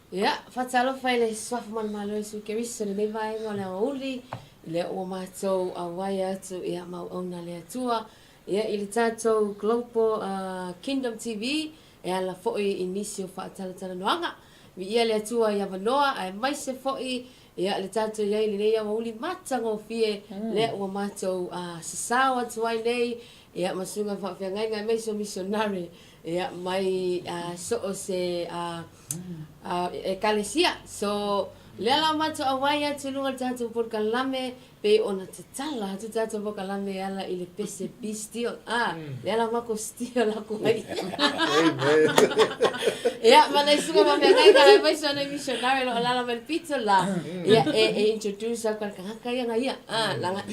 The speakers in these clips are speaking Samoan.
Ia, faatalofa i le Suafa Manumalo Iesu Keriso i lenei vaega o le aoauli, lea ua matou auai atu ia ma auauna a le Atua, ia i le tatou Global uh, Kingdom TV, e ala foi i nisi o faatalatalanoaga. Viia le Atua i avanoa aemaise foi ia le tatou i ai i lenei aoauli matagofie, lea ua matou uh, sasao atu ai nei ia ma susuga faafeagaiga aemaise o misionare ia mai uh, so o se uh, uh, ekalesia. So, lea la o matou auai atu i luga o le tatou polokalame, pei ona tatala atu tatou polokalame e ala i le pese be still. Ah, lea la makou still aku ai. Ia, ma nai susuga faafeagaiga aemaise o nai missionary o lo o alaala mai le pito la, ia, e, e introduce aku i le tagata ia na ia. Ah, laga,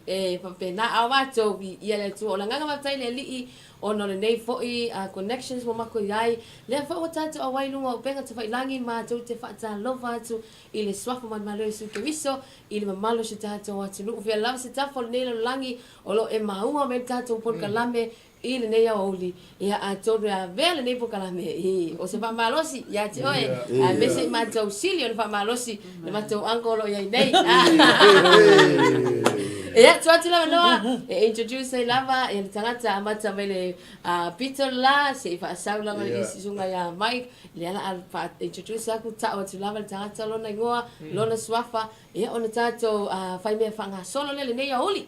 e faapena, a o matou, viia le Atua. O le agaga faafetai i le Alii, Ona o lenei foi connections ua matou i ai, lea foi ua tatou auai i luga o upega tafailagi matou te faatalofa atu i le Suafa Manumalo Iesu Keriso i le mamalu o si tatou atunuu. Fia lava se tafa o lenei lalolagi o lo o e maua mai le tatou polokalame i lenei aoauli. Ia atonu e avea lenei polokalame i o se faamalosi ia te oe, aemaise i matou sili ona faamalosi le matou uncle o lo o i ai nei. Ia, tuu atu le avanoa e introduce ai lava ia le tagata amata mai le pito le la, se i faasau lava i susuga ia Mike, lea la a fa introduce aku tau atu lava le tagata lona igoa, lona suafa, ia ona tatou fai mea faagasolo lea lenei aoauli.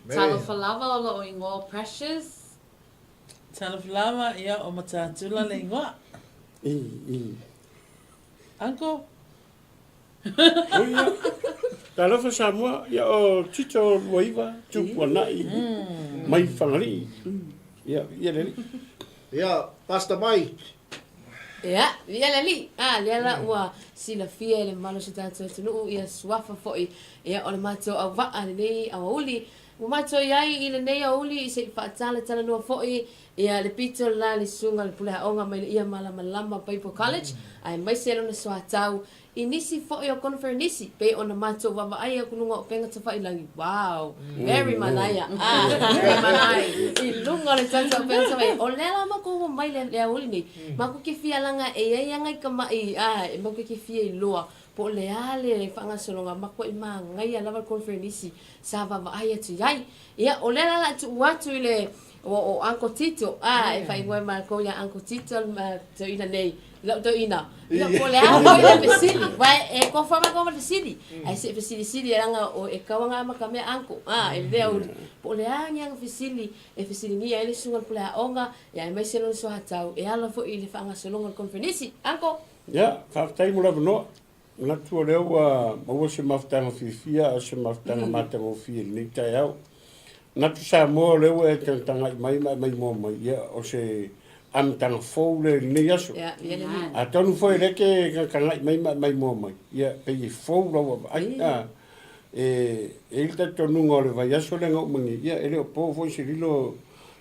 Talofa lava o lou igoa Precious. Talofa lava, ia o Mataatula le igoa. Uncle. Ia, talofa Samoa, ia o Tito Luaiva, Tupuanai, mai Fagalii. Ia, ia le alii. Ia, Pastor Mike. Ia, ia le alii. Ah, lea la ua silafia e le mamalu o si tatou atunuu ia suafa foi. Ia, o le matou auvaa lenei aoauli. Ua matou i ai i lenei aoauli se i faatalatalanoa foi Ia, le pito la le susuga le pule aoga mai le Ia Malamalama Bible College, aemaise lona soatau i nisi foi o konoferenisi, pei ona matou vaavaai aku luga o upega tafailagi. Wow! Very manaia! Ah, very manaia! I luga o le tatou upega tafailagi. O lea la makou ua mai le aoauli nei, makou ke fia laga e iai aga i ka maʻi, ah, e makou ke fia iloa po o le a le faagasologa, makuai magaia lava le konoferenisi sa vaavaai atu i ai. Ia, o lea la o le a tuu atu i le O, o Uncle Tito, a, e faaigoa e matou ia Uncle Tito le toeaina nei, lau toeaina. Ia, po o le a foi le fesili, aua e tofa matou ma le fesili, ae se i fesilisili leaga o e tatau ona amatamea Uncle, a, i lenei aoauli. Po o le a ni ana fesili e fesiligia ai le susuga i le pule aoga, ia aemaise lona soatau e ala foi i le faagasologa o le koneferenisi. Uncle? Ia, faafetai mo le avanoa. Manatu o lea ua maua se mafutaga fiafia a o se mafutaga matagofie i lenei taeao. Manatu Samoa o lea ua e tagatagai mai ma e maimoa mai, ia o se amataga fou lea i lenei aso. Atonu foi o lea e te tagatagai mai ma e maimoa mai, ia pei e fou lau vaavaai. A, e i ai le talitonuga o le vaiaso lea na uma nei, ia e le o po foi se lilo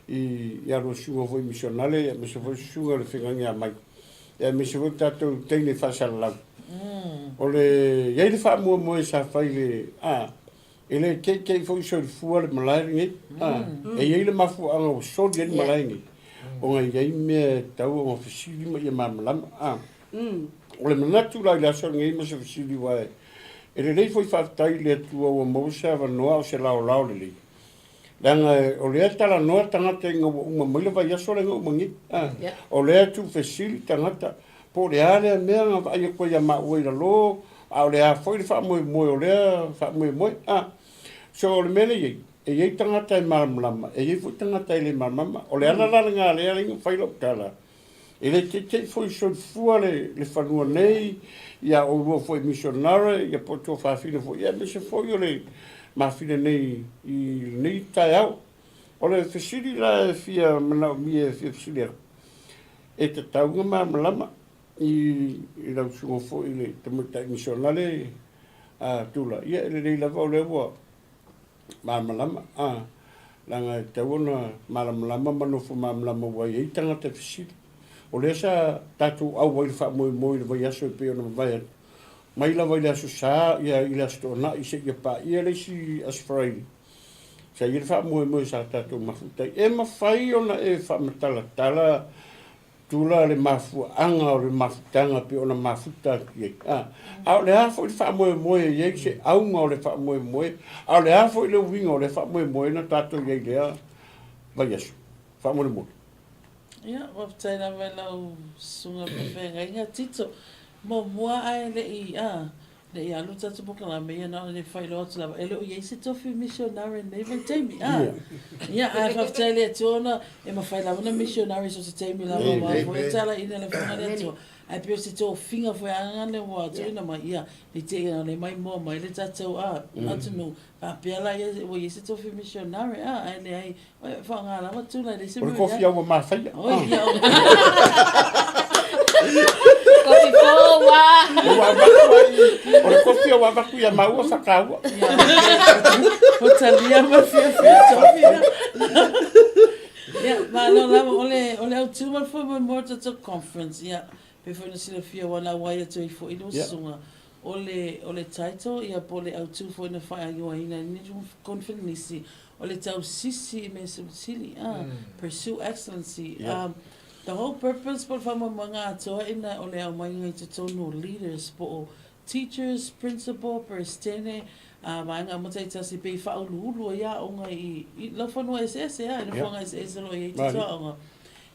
i a lua susuga foi misionale aemaise foi susuga i le feagaiga ia Mike. Aemaise foi tatou teine faasalalau. O le i ai le faamoemoe sa fai i le a e le teitei foi soifua le malae lenei. A e i ai le mafuaaga ua soli ai le malae lenei ona e i ai mea e tatau ona fesili ma ia malamalama. A o le manatu la i le aso lenei ma se fesili aua e lelei foi faafetai i le Atua ua maua se avanoa o se laolao lelei Leaga o lea e talanoa tagata ina ua uma mai le vaiaso lea na uma nei. O lea e tuufesili tagata po o le a lea mea na vaai atu ai ia maua i lalo, a o le a foi le faamoemoe o lea faamoemoe. So o le mea lea e i ai, e i ai tagata e malamalama, e i ai foi tagata e le malamalama. O le ala la lena lea na fai lau tala, E le teitei foi soifua le fanua nei, ia oulua foi misionare, ia po o tuafafine foi, aemaise foi o le mafine nei i lenei taeao. O le fesili la e fia manaomia e fia fesili atu, e tatau ona malamalama i lau susuga foi i le tamaitai misionare a Tula, ia e lelei lava o lea ua Malamalama, a, leaga e tatau ona malamalama ma nofo malamalama ua i ai tagata e fesili. O lea sa tatou auai i le faamoemoe i le vaiaso e pei ona mavae atu, mai lava i le Aso Sa ia i le Aso Toonai seia paia le isi Aso Faraile, sa i ai le faamoemoe sa tatou mafuta ai. E mafai ona e faamatalatala. Tula le mafuaaga o le mafutaga pei ona mafuta atu i ai. A, a o le a foi le faamoemoe e i ai se auga o le faamoemoe, a o le a foi le uiga o lea faamoemoe na tatou i ai i lea vaiaso? Faamolemole. Ia, faafetai lava i lau susuga i le faafeagaiga, Tito. Muamua ae le i, a, le i alu le tatou polokalame, ia na ona le faailoa atu lava, e le o i ai se tofi missionary i lenei vaitaimi, a. Ia, ae faafetai i le Atua ona e mafai lava ona missionary i so o se taimi lava, aua foi e talaiina e le Afioga i le Atua. Ae pei o se tofiga foi a lea ua tuuina mai, ia, ne i te i ua le maimoa mai le tatou, a, atunuu, faapea la ia ua i ai se tofi missionary, a, ae leai, E faaaoga lava tula e leai se mea o le kofi au ua mafaia. Oi, ia. Kofi fou a. Ua avatu ai, o le kofi ua avatu ia maua fakaua. Ua talia ma fiafia tofi. Ia, malo lava, o le, o le autu ma le faamoemoe o le tatou conference, ia, pei foi ona silafia ua lauai atu ai foi lau susuga, o le, o le title, ia, po o le autu foi na faaigoaina ai lenei conferenisi, O le tausisi i mea silisili, a, pursue excellency, a, the whole purpose po o le faamoemoega atoa ina o le aumaiga i totonu o leaders po o teachers, principal, peresetene, a, vaega uma taitasi pei faauluulu ai aoga i, i laufanua eseese, a, i nofoaga eseese o lo o i ai tatou aoga,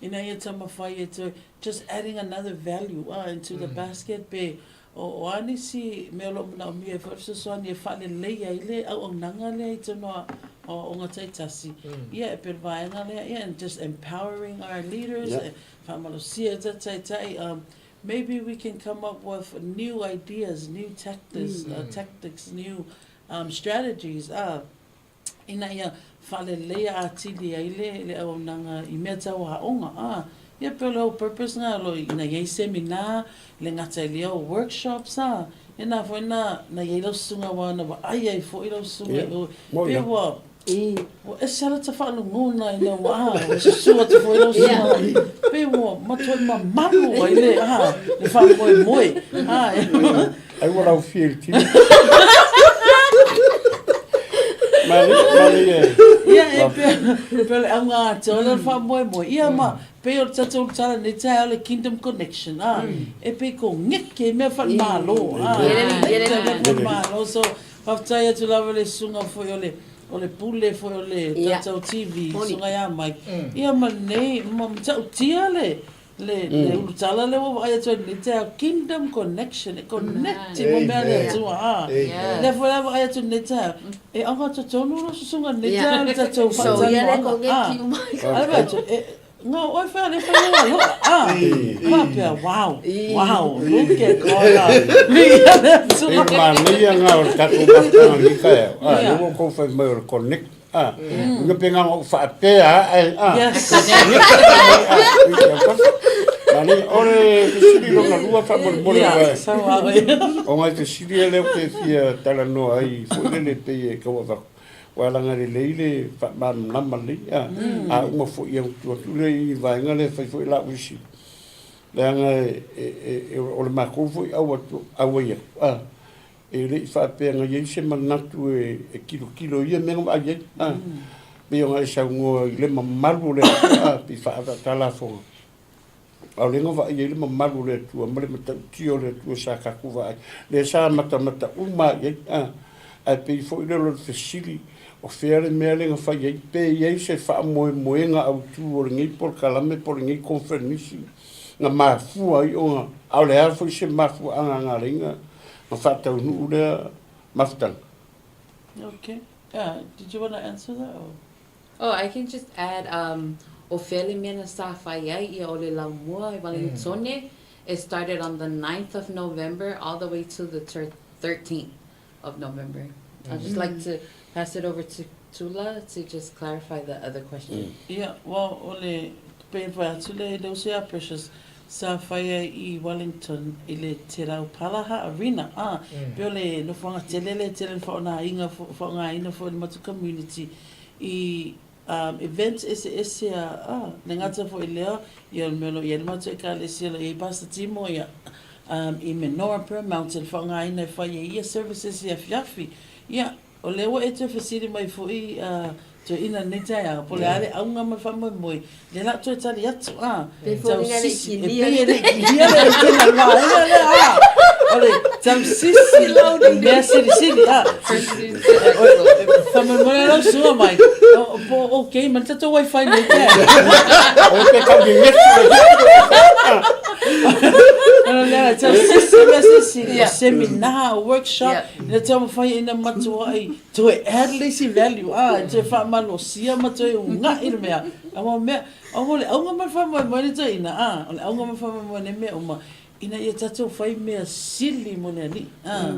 ina ia taumafai e toe, just adding another value, a, into the basket pe O a nisi mea o lo o manaomia ai foi le fesoasoani e faalelei ai le auaunaga lea i totonu o aoaoga taitasi, ia e pei o le vaega lea, ia and just empowering our leaders, e faamalosia ai tatou taitai, maybe we can come up with new ideas, new tactics, new strategies, ina ia faaleleia atili ai le le auaunaga i mea tau aoga, ā, ia pei o le whole purpose lena o lo ina i ai seminar, le gata i lea o workshops, ā, ia na foi na na i ai lau susuga aua na vaai ai foi lau susuga i o, pei ua ua ese lava lata faalogona ina ua, ā, ua susu atu foi lau susuga, pei ua matuai mamalu ai le, ā, le faamoemoe, ā. Ai ua laufia i le tino. Manaia, manaia e. Ia, e pei, pei o le auga atoa lea o le faamoemoe. Ia ma, pei o le tatou tala nei taeao le Kingdom Connection, a, e pei koneke i mea faale-Malo, a, konekte i mea faale-Malo. So, faafetai atu lava i le susuga foi o le, o le pule foi o le tatou TV, susuga ia Mike. Ia ma lenei, ma matautia le, Le le ulutala lea ua vaai atu ai i lenei taeao, Kingdom Connection, e connect i mea a le Atua, a. Lea foi la vaai atu i lenei taeao, e ogatotonu lou susuga i lenei taeao i le tatou faatalanoaga, a. A le vaai atu, e, na o oe foi a le fai lou aloa, a. Faapea, wow, wow, look at God, a. Viia le Atua. E manaia lena o le tatou mafutaga i lenei taeao, a, lea ua outou fai mai o le connect. Ah, mm. Pe nga o faapea a ah. Yes. Mani ore fesili lona lua faamolemole yeah, sawa o ngai fesili e leo ke fia talanoa ai foi lele pei e tau avatu ua laga lelei le faamalamalama lelei a a uma foi ia tu atu le i vaega le fai foi lau isi leaga e o le matou foi au atu au ai atu a E le i faapea na i ai se manatu e tilotilo i ia mea na vaai ai, a, pei ona e saunoa i le mamalu o le Atua, a, pei faaataata lafoga. A o lea na vaai ai le mamalu o le Atua ma le matautia o le Atua sa tatou vaai, lea sa matamata uma lava i ai, a. Ae pei foi lea o le fesili, o fea le mea lea na fai ai, pe i ai se faamoemoega autu o lenei polokalame po o lenei koneferenisi na mafua ai ona, a o le a foi se mafuaaga na ala ai na na faataunuu lea mafutaga. Okay. Yeah, did you want to answer that or? Oh, I can just add, um, o fea le mea na sa fai ai ia o le laumua i Walehutone, it started on the 9th of November all the way to the 13th of November. I'd just like to pass it over to Tula to just clarify the other question. Ia, well, o le pei fai atu lea i le uso ia Precious, sa fai ai i Wellington i le Te Rau Palaha Arena, ā, pei o le nofoaga tele lea e tele na whaonāinga, whaongāina foi le matou community i um, events eseese a, ā, le gata foi lea, ia o le mea o lo o i ai le matou ekalesia, o lo o i ai Pastor Timo, ia, um, i Menorah Prayer Mountain, whaongāina e whai ai ia services i afiafi. Ia, o lea ua e toe fesili mai foi, ā, Toeaina i lenei taeao, po o le a le auga ma le faamoemoe, lea la toe tali atu, a, Pei foliga e le i tausisi, e kilia pei e le i kilia le aitena o le vaega lea, a, o le tausisi i mea silisili, a. Faamoemoe la lau susuga mai, po o okay ma le tatou wifi i lenei taeao. O te tau nenefu O le a tausisi i mea silisili, o seminar, o workshop, ina taumafai ina matuai Toe add le isi value, a, e toe faamalosia ma toe uga'i le mea. Aua o mea, aua o le auga ma le faamoemoe le toeaina, a, o le auga ma le faamoemoe nei mea uma, ina ia tatou fai mea sili mo le Alii, a,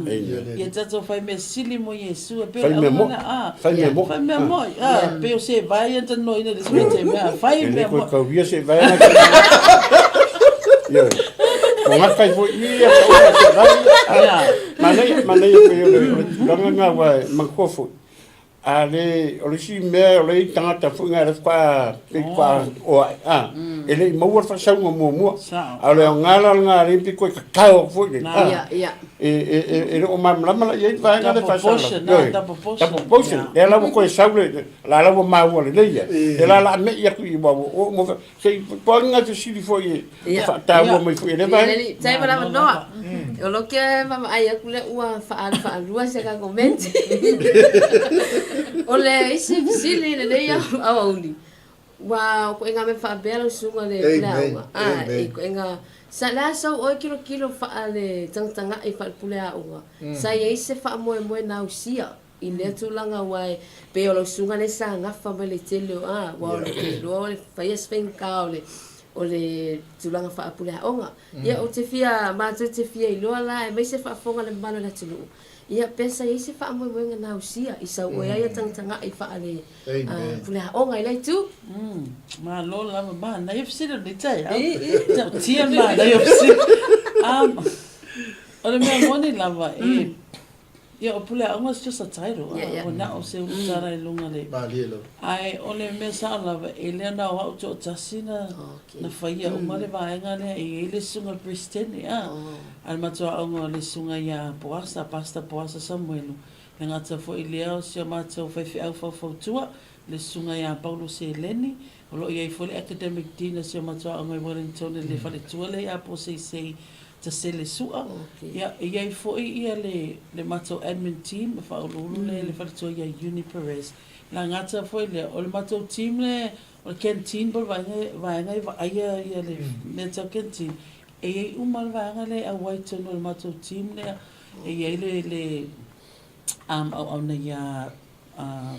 ia tatou fai mea sili mo Iesu, e pei o le auga lea, a, fai mea mo'i, fai mea mo'i, a, pei o se vae ia na talanoaina i le isi vaitaimi, a, fai mea mo'i. E le koe tauia se vae na Ioe. Ko ngā kai foi i ia ka ua se vae. Manaia, manaia pei o le tulaga lena aua e manatua foi, a le, o le isi mea o le i tagata foi na e faatoa pei faatoa o ae, a, e le i maua le faasauga muamua. A o le aoga la lena lea pei toe tatao atu foi lea, a, e le o malamalama la i ai le vaega lea faasalalau. Ioe, double portion. Lea la ua toe sau le, la la ua maua lelei ia, e la o le a me'i atu i aua ua oo mo Se i toaga fesili foi e faataua mai foi e lea vaega. Faafetai mo le avanoa. O lo ke vaavaai atu lea ua faaalu faalua se ka komenti. O le isi fesili i lenei aoauli, ua o koʻenga mea faapea lau susuga le pule aoga. A, i koʻenga sa le a sau oe kilokilo faa le tagatagai faa le pule aoga. Sa i ai se faamoemoe nausia i lea tulaga aua e pei o lau susuga lea sa gafa mai le tele o a aua o le te iloa o le faia se faigata o le o le tulaga faapule aoga. Ia ou te fia matou te fia iloa la aemaise faafofoga le mamalu o le atunuu ia pe sa iai se faamoemoega nausia i sauoe ai a tagatagai faale pule aoga i lea itu. Malo lava manaia fesili o lenei taeao. Ta'utia le manaia o fesili. O le mea moni lava e Ia, o Pule Aoga is just a title, yeah, yeah. Ua na o se ulutala i luga le. Malie lava. Ae o le mea sao lava, e le na o au toatasi na, okay. na faia uma le vaega lea, e i ai le susuga Peresetene, a. Oh. A le matou aoga o le susuga ia Poasa, Pastor Poasa Samuelu. Le gata foi lea o si o matou faifeau faufautua, le susuga ia Paulo Seleni, o lo o i ai foi le academic dean o si o matou aoga i Wellington i le faletua lea ia Poseisei Tasele Sua. Ia, e i ai foi ia le, le matou admin team, e faauluulu lea i le faletua ia Uni Perez. La gata foi lea, o le matou team lea, o le canteen po o le vaega, vaega e vaaia ia le mea tau canteen, e i ai uma le vaega lea e auai i totonu o le matou team lea, e i ai le, le auauna ia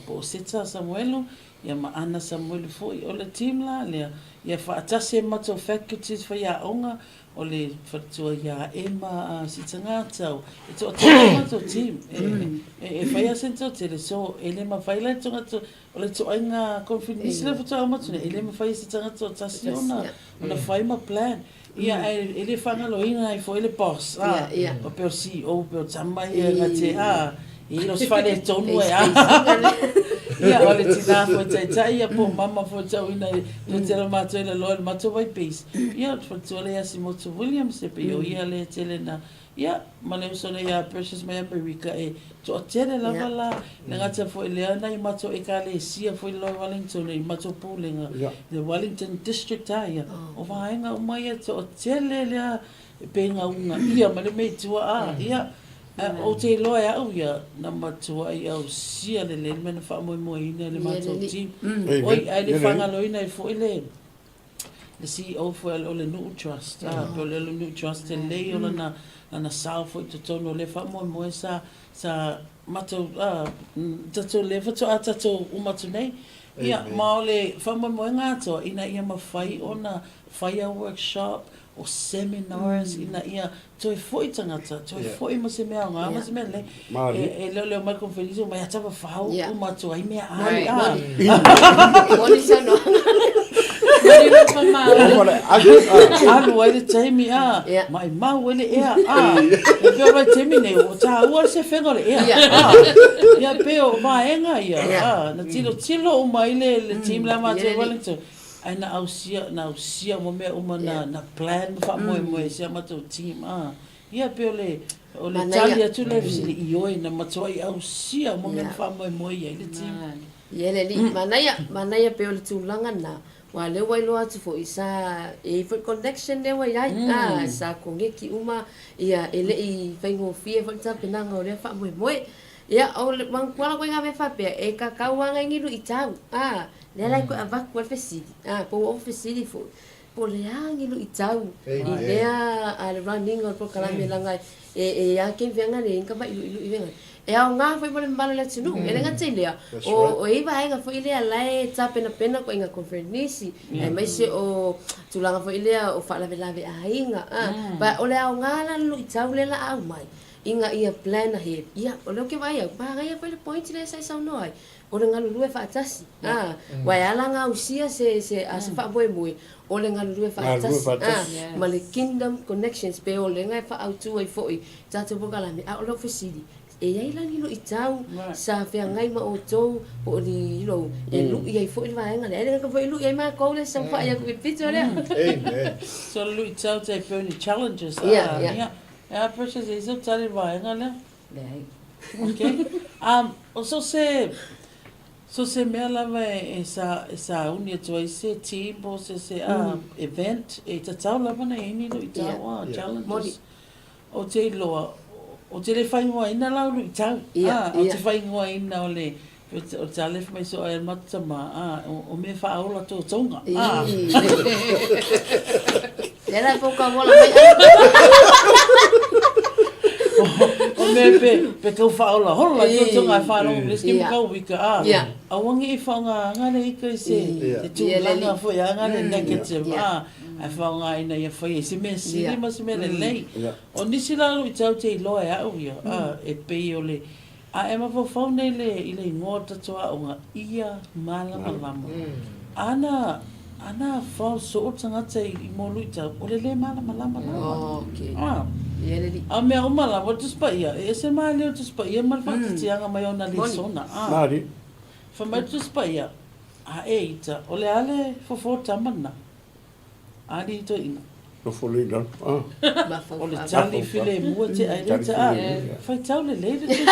po o Seta Samuelu, ia ma Ana Samuelu foi. O le team la lea, ia faatasi ai ma matou faculties faiaoga, o le faletua ia Emma Sitagatau, e toatele le matou team, e fai lava sina toatele, so e le mafai la e tagata, o le ituaiga conference lea faatoa uma atu nei, e le mafai e se tagata toatasi ona fai ma plan. Ia, ae e le faagaloina ai foi le boss, a, o pei o CEO, pei o tama ia na te, a, e le o se faaletonu ai, a. Ia, o le tina foi taitai, ia po o mama foi tauina i le tele o matou i lalo i le matou waibase. Ia, o le faletua lea ia Simotu Williams, e pei o ia lea e tele na, ia, ma le uso lea ia Precious mai Amerika, e toatele lava la, le gata foi lea nai matou Ekalesia foi i lalo i Wellington, i matou pulega, le Wellington District a ia, o vaega uma ia e toatele lea e pei na unaia mai le mea i tua, a, ia, ou te iloa e au ia, na matuai ausia lelei le mea na faamoemoeina e le matou team. Oi, ae le faagaloina ai foi le le CEO foi o le Nuu Trust, a, pe o le Nuu Trust e lelei o lana, lana sao foi i totonu o lea faamoemoe sa, sa matou, a, tatou lea faatoa tatou uma atu nei. Ia, ma o le faamoemoega atoa ina ia mafai ona fai a workshop, o seminars ina ia toe foi tagata, toe foi ma se mea aoga ma se mea lelei. E leoleo mai le conference mai a tava fau uma atu ai mea ai. Moni saunoaga. Alu ai le taimi a, maimau ai le ea a. E pei o le vaitaimi nei ua taua le sefega o le ea. Ia pei o vaega ia a, na tilotilo uma ai le team la matou i Wellington. Ae na ausia, na ausia uma mea uma na, na plan ma faamoemoe i si a matou team, a. Ia pei o le, o le tali atu lea i fesili, ioe, na matuai ausia uma mea na faamoemoe i ai le team. Ia le alii, manaia, manaia pei o le tulaga lena, aua o lea ua iloa atu foi, sa i ai foi le connection lea ua i ai, a, sa koneki uma, ia, e le i faigofie foi le tapenaga o lea faamoemoe. Ia, o le manatua la koe ngā mea faapea, e kakau lava ngai ni luitau, a, lea la e toe avatu ai le fesili, a, po ua ou fesili foi, po o le a ni luitau i lea a le running o le polokalame leaga e e a ke veanga le inga mai lui lui venga e aoga foi mo le mamalu o le atunuu e le gata i lea o o i ai vaega foi lea la e tapenapena koe i ngā conference aemaise o tulaga foi lea o faalavelave aiga a but o le aoga la le luitau lea la a aumai ina ia plan ahead ia o lea ou te vaai atu manaia foi le point lea sa e saunoa ai O le galulue faatasi, a, aua e ala ona ausia se, se, a, se faamoemoe, o le galulue faatasi, a, ma le Kingdom Connections, pe o lega e faaautu ai foi tatou polokalame, a o lau fesili, e i ai la ni luitau sa feagai ma outou po o ni, you know, e lui ai foi le vaega lea? E le gata foi e lui ai matou lea sa fai atu i le pito lea. Amen. So le luitau tai pei o ni challenges, a, ia, e a Precious, e i ai sau tali i le vaega lea? Leai. Ok. Um, o so se, so se mea lava e, e, sa, e sauni atu ai se team po o se, se uh, event, e tatau lava na i ai ni luitau, Yeah. ah, Yeah. challenges. Moni. Ou te iloa, ou te le faaigoaina la o luitau, Yeah, ah, ou te yeah. faaigoaina o le, o te alefa mai so ai le matou tama, ah, o, o mea faaola totoga, ah. Lea la e pau ka mola mai ai. O mea pe, pe kau faaola holo la totoga e faalogo le ski Yeah. kau wika, ah. Yeah. Aua ne i faaaogaina le ika i se, Yeah. se tulaga foi aga le negative, Yeah. ah, ae faaaogaina ia fai ai se mea sili Yeah. ma se mea lelei. Yeah. O nisi la luitau te iloa e au ia, ah, e pei o le, A e mafaufau nei le i le igoa o le tatou aoga, ia malamalama. Ana, ana fao soo le tagata i, i mo luitau, o le le malamalama lava. Okay. Ah. Ia le alii. A mea uma lava, o le Tusi Paia, e ese malie o le Tusi Paia ma le faatitiaga mai ona lesona. Ah. Malie. Fai mai le Tusi Paia, a e ita, o le a le fofo o tama lena? Alii toeaina. Nofo lelei i lalo. Ah. O le tali filemu e te ai le ta. Faitau lelei le tusi.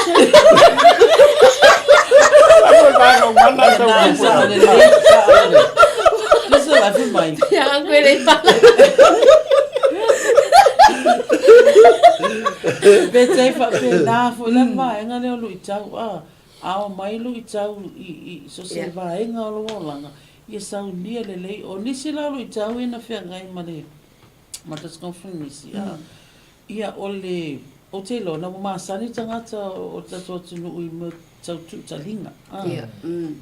Sao lelei, sao lelei. Tusi la fai mai. Ia koe le pala. Pe te faapena foi la vaega lea o luitau a. Ao mai luitau i i so se vaega o lou olaga Ia saunia lelei. O nisi la o luitau ia na feagai ma le Mothers Conference, ia, ia o le, ou te iloa, na ua masani tagata o le tatou atunuu i mea tau tuutaliga. Ia,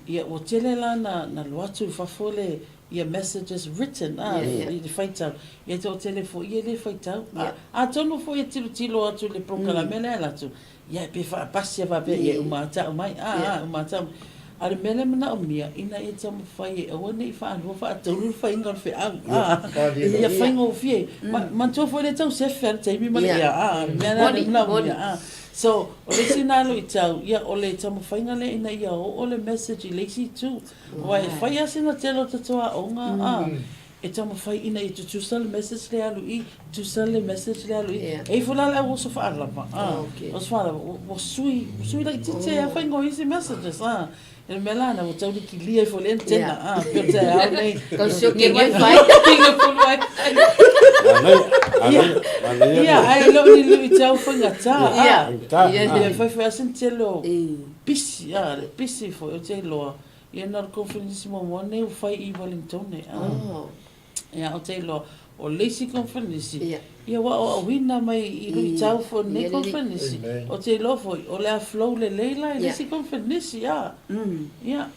Ia, ua tele la na, na alu atu i fafo le, ia messages written, a, i le faitau. Ia e toatele foi ia e le faitau. Atonu foi e tilotilo atu i le polokalame lea e alu atu, Ia, pe faapasi a faapea, ia e uma atu au mai, a, a, uma atu au mai. A o le mea lea e manaomia, ina ia taumafai e aua ne i faalua faatolu le faiga o le feau, a, ia faigofie. Ma, manatua foi le tau sefe a le taimi ma le ea, a, o le mea lea e manaomia, a. So, o le isi lena luitau, ia, o le taumafaiga lea ina ia oo le message i le isi itu. Aua e fai lava sina tele o tatou aoga, a, E taumafai ina ia tutusa le message lea alu i, tutusa le message lea alu i. Yeah. E ifo la le au oso faalava, ah, Okay. oso faalava, ua, ua sui, ua sui laitiiti ai oh. Faiga o isi messages, ah. E le mea la na ua tau likilia ifo le antenna, Yeah. ah, pe o le taeao nei. Kau sioki wifi. Pinga full wifi. Manaia, manaia, manaia. Ia, ae le o ni luitau faigata, ah. Yeah. Faigata, Yeah. ah. Ia, fai fai lava sina tele o E. pisi, ah, le pisi foi, ou te iloa. Ia na o le conference muamua lenei ua fai i Wellingtone. Ah. Oh. Ia ou te iloa, o le isi conference, Ia. ia ua aoaoina mai i luitau foi o lenei Ia lelei. conference. Amen. Ou te iloa foi, o le a flow lelei la i le Ia. isi conference, ia. Ia.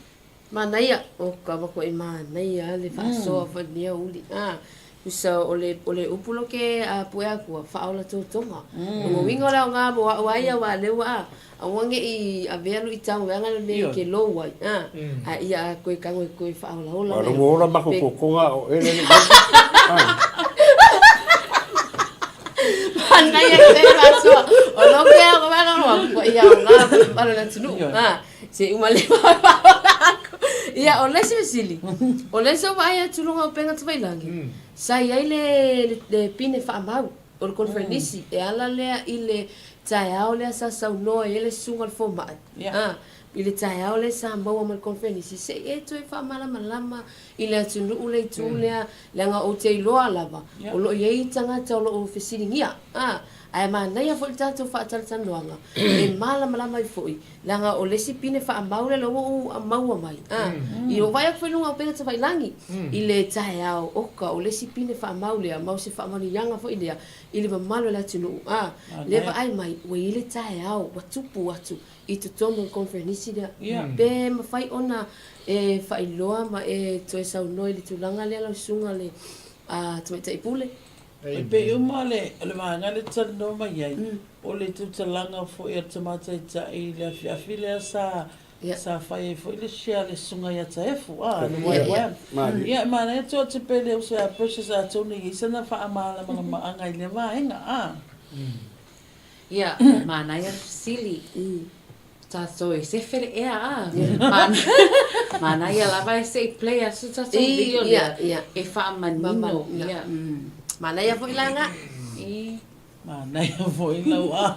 Manaia, o ka makuai manaia le faasoa foi lenei aoauli. Ah, Tusa o le, o le upu loke a pue akua, faaola totoga. O lona uiga o le aoga mo a'u a ia aua lea ua a, aua ne i avea luitau veaga le mea i ke lou ai, a, a ia a koe tago e koe faaolaola Ua mai. ua ola makou Pe- totoga o ele le Manaia ke faasoa. O loke a ko veaga loa, kua ia aoga mo le mamalu o le atunuu. A, se i uma leva faaola aku. Ia, o le isi fesili, o le isi o vaai atu i luga o upega tafailagi, sa i ai le, le, le pine faamau o le koneferenisi, e ala lea i le taeao lea sa saunoa ai le susuga o le fomai. Ia. A, I le taeao lea sa maua ma le conferenisi, se i e toe faamalamalama i le atunuu le itu lea, leaga ou te iloa lava o lo o i ai tagata o lo o fesiligia, a, ae manaia foi le tatou faatalatalanoaga e malamalama ai foi, leaga o le isi pine faamau lea ua ou maua mai, a, i lou vaai atu foi i luga o upega tafailagi i le taeao, oka, o le isi pine faamau lea, ma o se faamanuiaga foi lea i le mamalu o le atunuu, a, lea vaai mai ua i ai le taeao ua tupu atu i totonu o le conferenisi lea. Pe mafai ona e faailoa ma e toe saunoa i le tulaga lea lau susuga le Tamaitai Pule? E pei uma le o le vaega lea e talanoa mai ai, o le tautalaga foi a le Tama Taitai i le afiafi lea sa sa fai ai foi le share a le Susuga ia Taefu, a, le YYM. Ia, e manaia atu atu pei le uso ia Precious atonu e i ai sana faamalamalamaga i lea vaega, a. Ia, manaia fesili. Tatou e sefe le ea a. Manaia lava e se i play atu se tatou video lea e faamanino. Ia. Manaia foi la nga. Manaia foi lau a.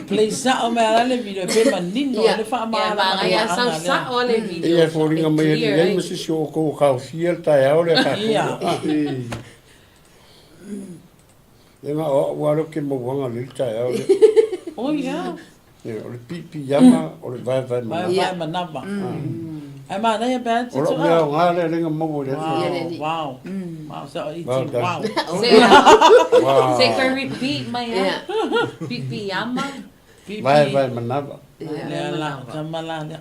Play sao mai ala le video e pe manino ai le faamalamalamaga lea. Manaia sau sao le video. Ia e foliga mai e leai ma se isi o outou o kaofia le taeao lea tatou. Ia. Ia na o au lava lea ou te mauaga i le taeao lea. Oh yeah. Ia, o le piipiiama, o le vaevae manava. Vaevae manava. Ae manaia pe a O lau mea aoga lea lea na maua i le aso. Wow. Wow. So it's wow. Wow. Se koe repeat mai a. Piipiiama. Vaevae manava. Lea la, tama la lea.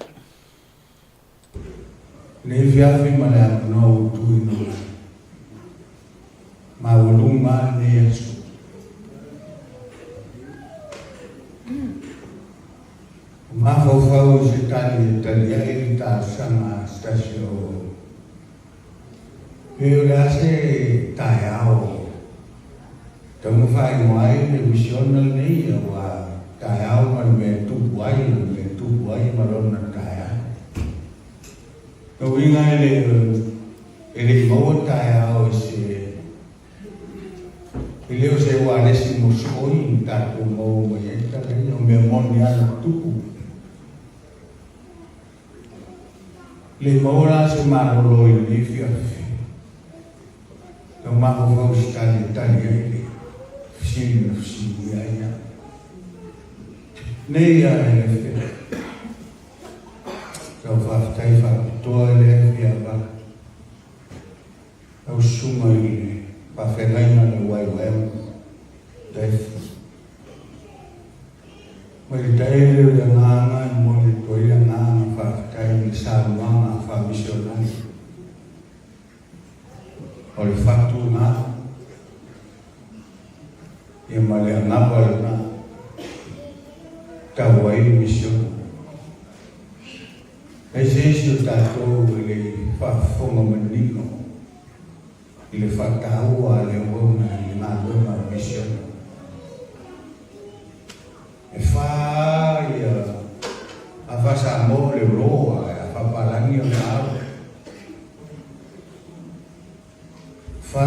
Lenei afiafi ma le avanoa ua tuuina mai. Maualuga lava lenei aso. Ua mafaufau i se tali e tali ai le talosaga a se tasi o Pe o le a se taeao tau na faaigoa ai le misiona lenei aua taeao ma le mea e tupu ai, o le mea e tupu ai ma lona taeao. O lona uiga e le e le i maua taeao i se e le o se ualesi mosooi na tatou maua mai ai tala ia, o mea moni lava na tupu. Le maua la se malolo i lenei afiafi. Tau mafaufau se tali e tali ai le fesili na fesiligia ai au. Nei a e le afiafi. Tau faafetai faapitoa i le afiava. Lau susuga i le faafeagaiga a le YOM, Death. Mai le taele o le agaga e momoli atu ai le agaga faafetai i le saunoaga faamisionari o le fatu lena ia ma le anava lena tau ai le misiona. Leai se isi o tatou e le i faafofoga manino i le faataua a le auauna i le galuega a misiona. E fā ia a faa-Samoa o le roar ae a faa-Palagi o le aro. Fā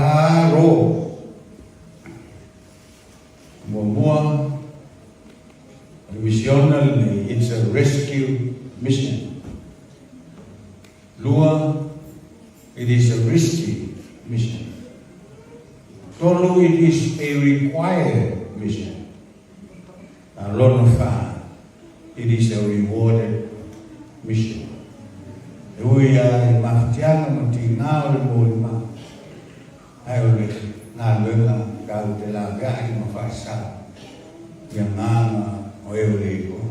roar. Muamua, o le misiona lenei, it's a rescue mission. Lua, it is a risky mission. Tolu, it is a required mission. A lona fa, it is a rewarded mission. E ui lava i mafatiaga ma tigā o le molimau, ae o le galuega tatou te laveai ma faasao i agaga o e o le iloa.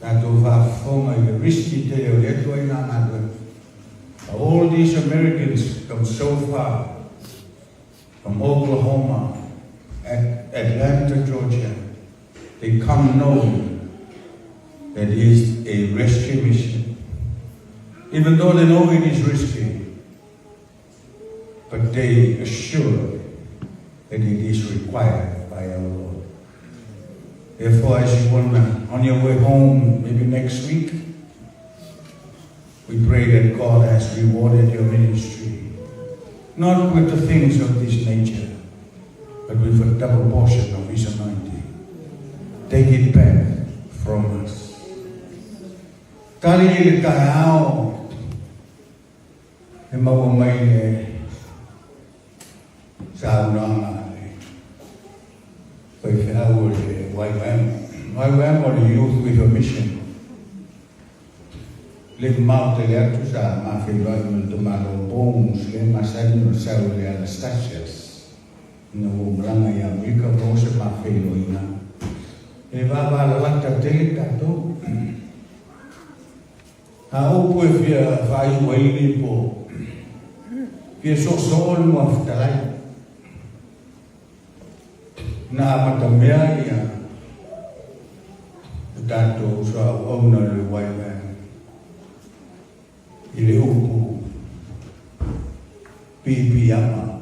Tatou faafofoga i le risky tele o lea ituaiga galuega. All these Americans come so far from Oklahoma at Atlanta, Georgia, they come knowing that it is a rescue mission. Even though they know it is risky, but they assure that it is required by our Lord. Therefore, as you want on your way home, maybe next week, we pray that God has rewarded your ministry, not with the things of this nature, but with a double portion of His anointing. Take it back from us. Tali i le taeao e maua mai le saunoaga a le faifeau o le YWAM. YWAM o le Youth with a Mission. Le mamao tele atu sa mafeiloai ma le tamaloa Bones lea e masani ona sau i le Anastasias ina ua ou malaga i Amerika maua se mafeiloaiga. E vavalalata tele tatou. A upu e fia faaiu ai lenei po, fia soosoo le Muafutalai. Na amatamea ia le tatou soauauna o le YWAM i le upu piipiiama.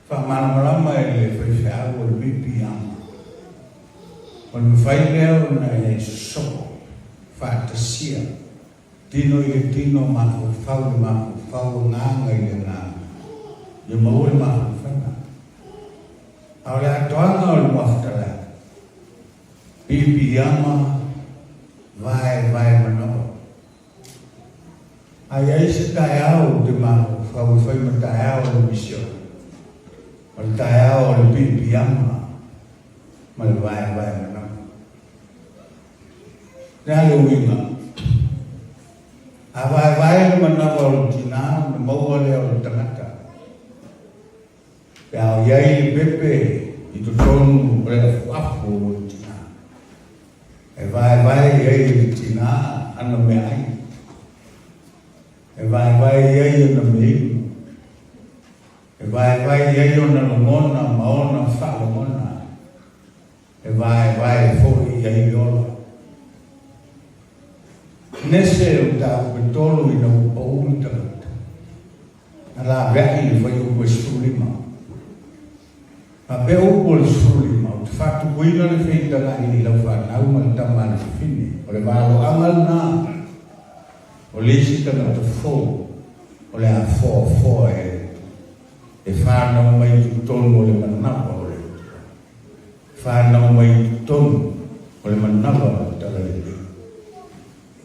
Faamalamalama e le faifeau o le piipiiama, o le mafai lea ona e sosoo faatasia Tino i le tino, mafaufau i le mafaufau, agaga i le agaga, ia maua le mafanafana. A o le atoaga o le muafutalai, piipiiama, vaevae manawa. A i ai se taeao ou te mafaufau e fai ma taeao o le misiona, o le taeao o le piipiiama ma le vaevae manawa. Le a le uiga? A vaevae le manawa o le tinā ona maua lea o le tagata. Pe a o i ai le pepe i totonu o le afuafu o le tinā, e vaevae i ai e le tinā ana meaai, e vaevae i ai ana meainu, e vaevae i ai ona lagona ma ona faalogona. E vaevae foi i ai le ola. Nese o mataupu e tolu ina ua pau le tagata, na laveai le fuaiupu e 15. Faapea upu o le 15, Ou te faatupuina le feitagai i lau fanau ma le tama a le fafine. O le valoaga lena o le isi tagata fou o le a foafoa e le Atua, e fanau mai i totonu o le manawa o le Atua. Fanau mai i totonu o le manawa o le Talalelei.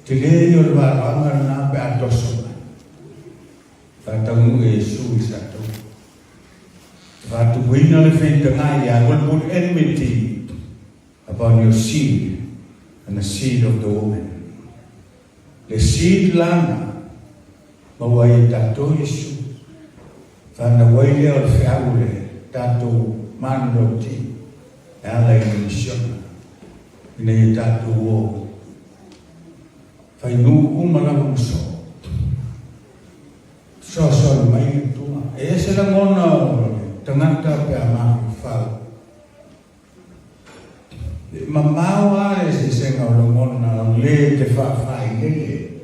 Tele ia o le valoaga lena pe a toso mai. Faataunuu e Iesu i sa taua. Faatupuina le feitagai, I will put enmity upon your seed and the seed of the woman. Le seed lana maua ai e tatou Iesu. Fanau ai lea o le feau o le tatou manulauti e ala i le misiona ina ia tatou o fai nuu uma lava ma soo. Fesoasoani mai le Atua. E ese lagona o le tagata pe a mafaufau. E mamao lava le eseesega o lagona o le te faafailele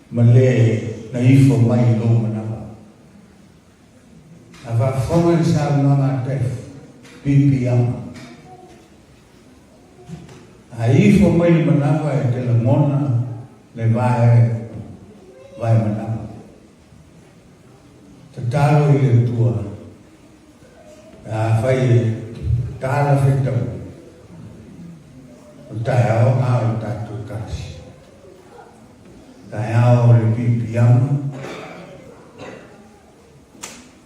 ma le na ifo mai i lou manawa. A faafofoga i le saunoaga a Def, piipiiama. A ifo mai le manawa e te lagona le vae, vae manawa. Tatalo i le Atua, afai e tala fetau, o le taeao na o le tatou Ekalesia. Taeao o le piipiiama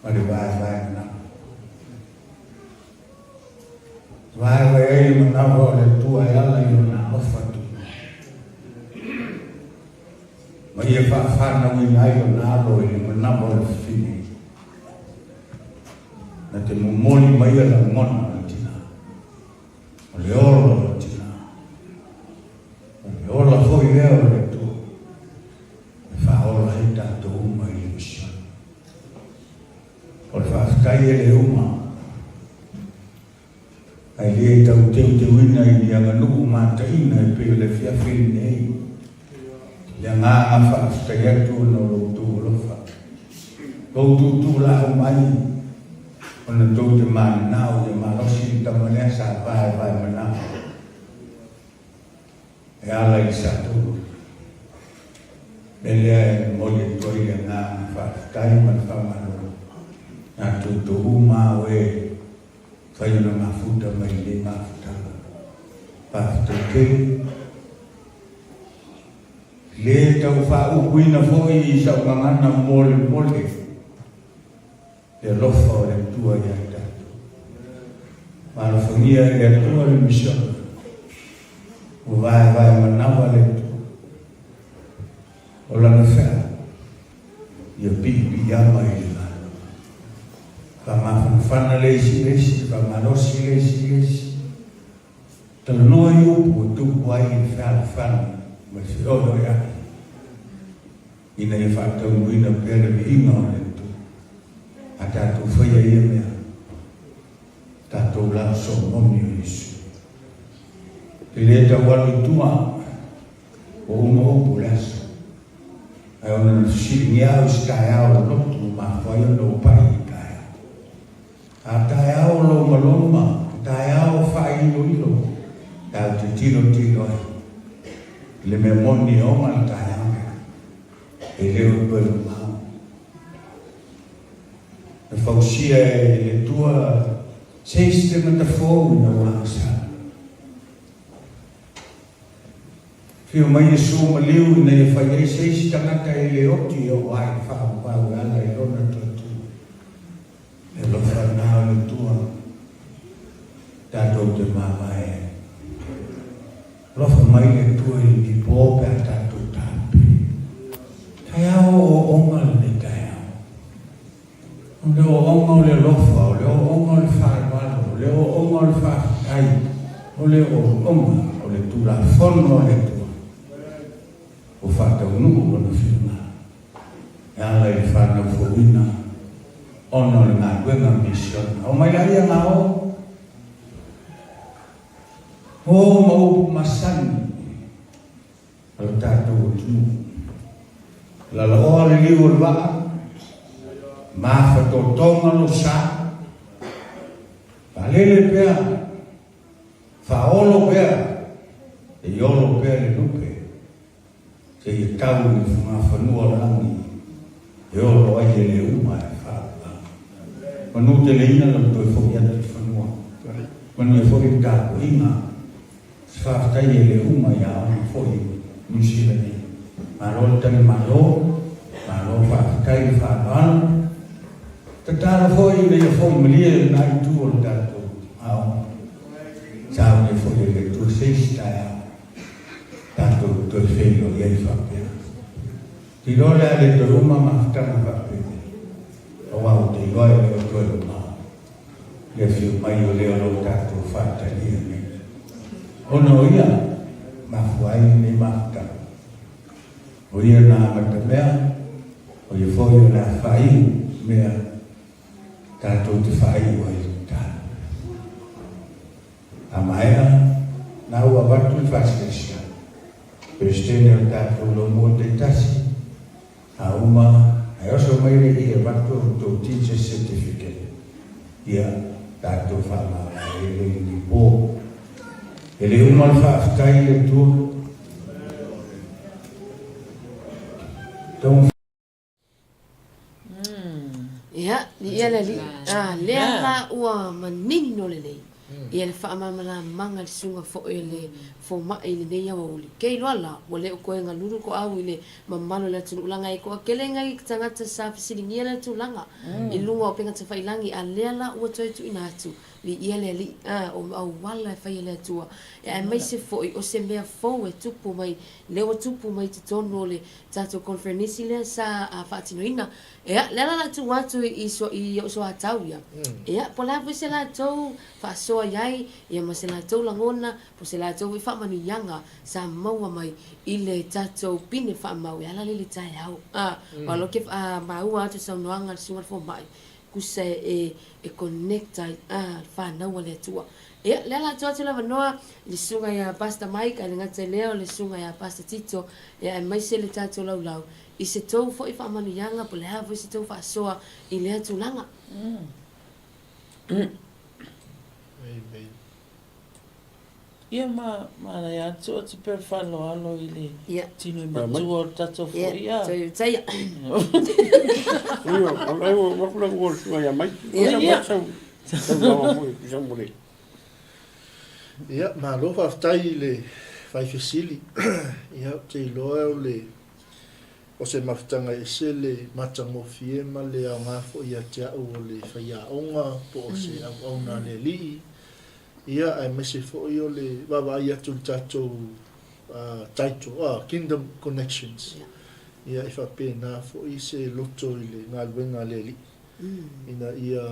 ma le vaevae manawa. Vaevae ai le manawa o le Atua e ala i ona alofa tunoa. Ma ia faafanauina ai ona alo i le manawa o le fafine. Na te momoli mai a lagona o le tina. O le ola o le tina. O le ola foi lea o le Atua. E faaola ai tatou uma i le misiona. O le faafetai e le uma. Ae le tau teuteuina i ni aganuu mataina e pei o le afiafi lenei. Le agaga faafetai atu ona o lo outou alofa. Ua outou tuulau mai ona tou te mananao ia malosi le tama lea sa vaevae manao e ala i le Satoru. Le mea lea e momoli atu ai le agaga faafetai ma le faamalo ia te outou uma o e fai ona mafuta mai lenei mafutaga. Faafetai tele. Le tau faaupuina foi i sau gagana molemole le alofa o le Atua ia i tatou. Maalofagia e le Atua le misiona. Ua vaevae manawa le Atua. O lana feau, ia piipiiama i le Malo. Faamafanafana le isi i le isi, faamalosi le isi i le isi. Talanoa i upu e tupu ai le fealofani ma le feoeoea'i ina ia faataunuuina pea le viiga o le Atua. A tatou faia ia mea, tatou la soomoni o Iesu. E le tau alu i tua, ua uma upu le aso. Ae ona na fesiligia au i se taeao o lotu ua mafua ai ona ou pai i taeao. A taeao o lomaloma, taeao o faailoilo, tatou te tilotilo ai i le mea moni e oga le taeao lea, e le o toe mamao. Na fausia e le Atua se isi tagata fou ina ua agasala. Afio mai Iesu maliu ina ia fai ai se isi tagata e le oti e oo ai le faaauau e ala i lona toe tu. Le alofa lena o le Atua tatou te mavae ai. Alofa mai le Atua i lenei po pe a tatou tape. Taeao ooooga lenei taeao. O le ooooga o le alofa, o le ooooga o le faaaloalo, o le ooooga o le faafetai, o le ooooga o le Tulafono a le Atua ua faataunuu lona finagalo e ala i le fanau fouina ona o le galuega misiona. Omai laia ga o, o ma upu masani a lo tatou atunuu. Lalaoa le liu o le vaa, mafatotoga lou sa, faalele pea, faaolo pea, e iolo pea le lupe, seia tau i le fugafanua o le lagi, e olo ai e le uma e faaluga. Manu teleina lau toe foi atu i fanua, manuia foi le tapuaiga. Se faafetai e le uma ia ona foi Niu Sila nei. Malo le tali malo, malo faafetai le faaaloalo. Tatalo foi ina ia foi malie lena itu o le tatou aoga. Saunia foi e le Atua se isi taeao tatou toe feiloai ai faapea. Te iloa o le a le toe uma mafutaga faapea, aua ua te iloa e le o toe mamao. Le afio mai o lea o lo tatou faatalia nei. Ona o ia mafua ai lenei mafutaga. O ia na amata mea, o ia foi o le a faaiu mea tatou te faaiu ai le tatalo. A maea, na ua avatu le faasilasila, Peresetene o le tatou laumua taitasi, A uma, ae oso mai le i avatu o tou teacher's certificate, ia tatou faamavae ai le lenei po. E le uma le faafetai i le Atua. Tau Ia, ia le alii. A, lea la ua manino lelei. Ia le faamalamalamaga i le susuga foi o le fomai i lenei aoauli. Ke iloa la, ua le o koe galulu ko au i le mamalu o le atunuu laga e toatele nai tagata sa fesiligia lea tulaga i luga o upega tafailagi, a lea la ua toe tuuina atu, viia le Alii, a, o auala e fai e le Atua, e aemaise foi o se mea fou e tupu mai, lea ua tupu mai i totonu o le tatou conferenisi lea sa faatinoina. Ia, lea la o le a tuu atu i i ou soatau ia. Ia, po o le a foi se latou faasoa i ai, ia ma se latou lagona, po o se latou foi faamanuiaga sa maua mai i le tatou pine faamau e ala lea i le taeao. A, aua o lea ou te maua atu i saunoaga a le Susuga i le Fomai, tusa e e connect ai a le fanau a le Atua. Ia, lea o le a tuu atu le avanoa i le Susuga ia Pastor Mike, ae le gata i lea o le Susuga ia Pastor Tito, ia aemaise le tatou laulau i se tou foi faamanuiaga po o le a foi se tou faasoa i lea tulaga. Ia ma manaia atu atu pea le faaaloalo i le tino i matua o le tatou foi a. Ia, Ia, malo faafetai i le fai fesili. Ia, ou te iloa o le o se mafutaga ese le matagofie ma le aoga foi ia te au o le faiaoga po o se auauna a le Alii, ia, aemaise foi o le vaavaai atu i le tatou title, Kingdom Connections. Ia, e faapena foi se loto i le galuega a le Alii, ina ia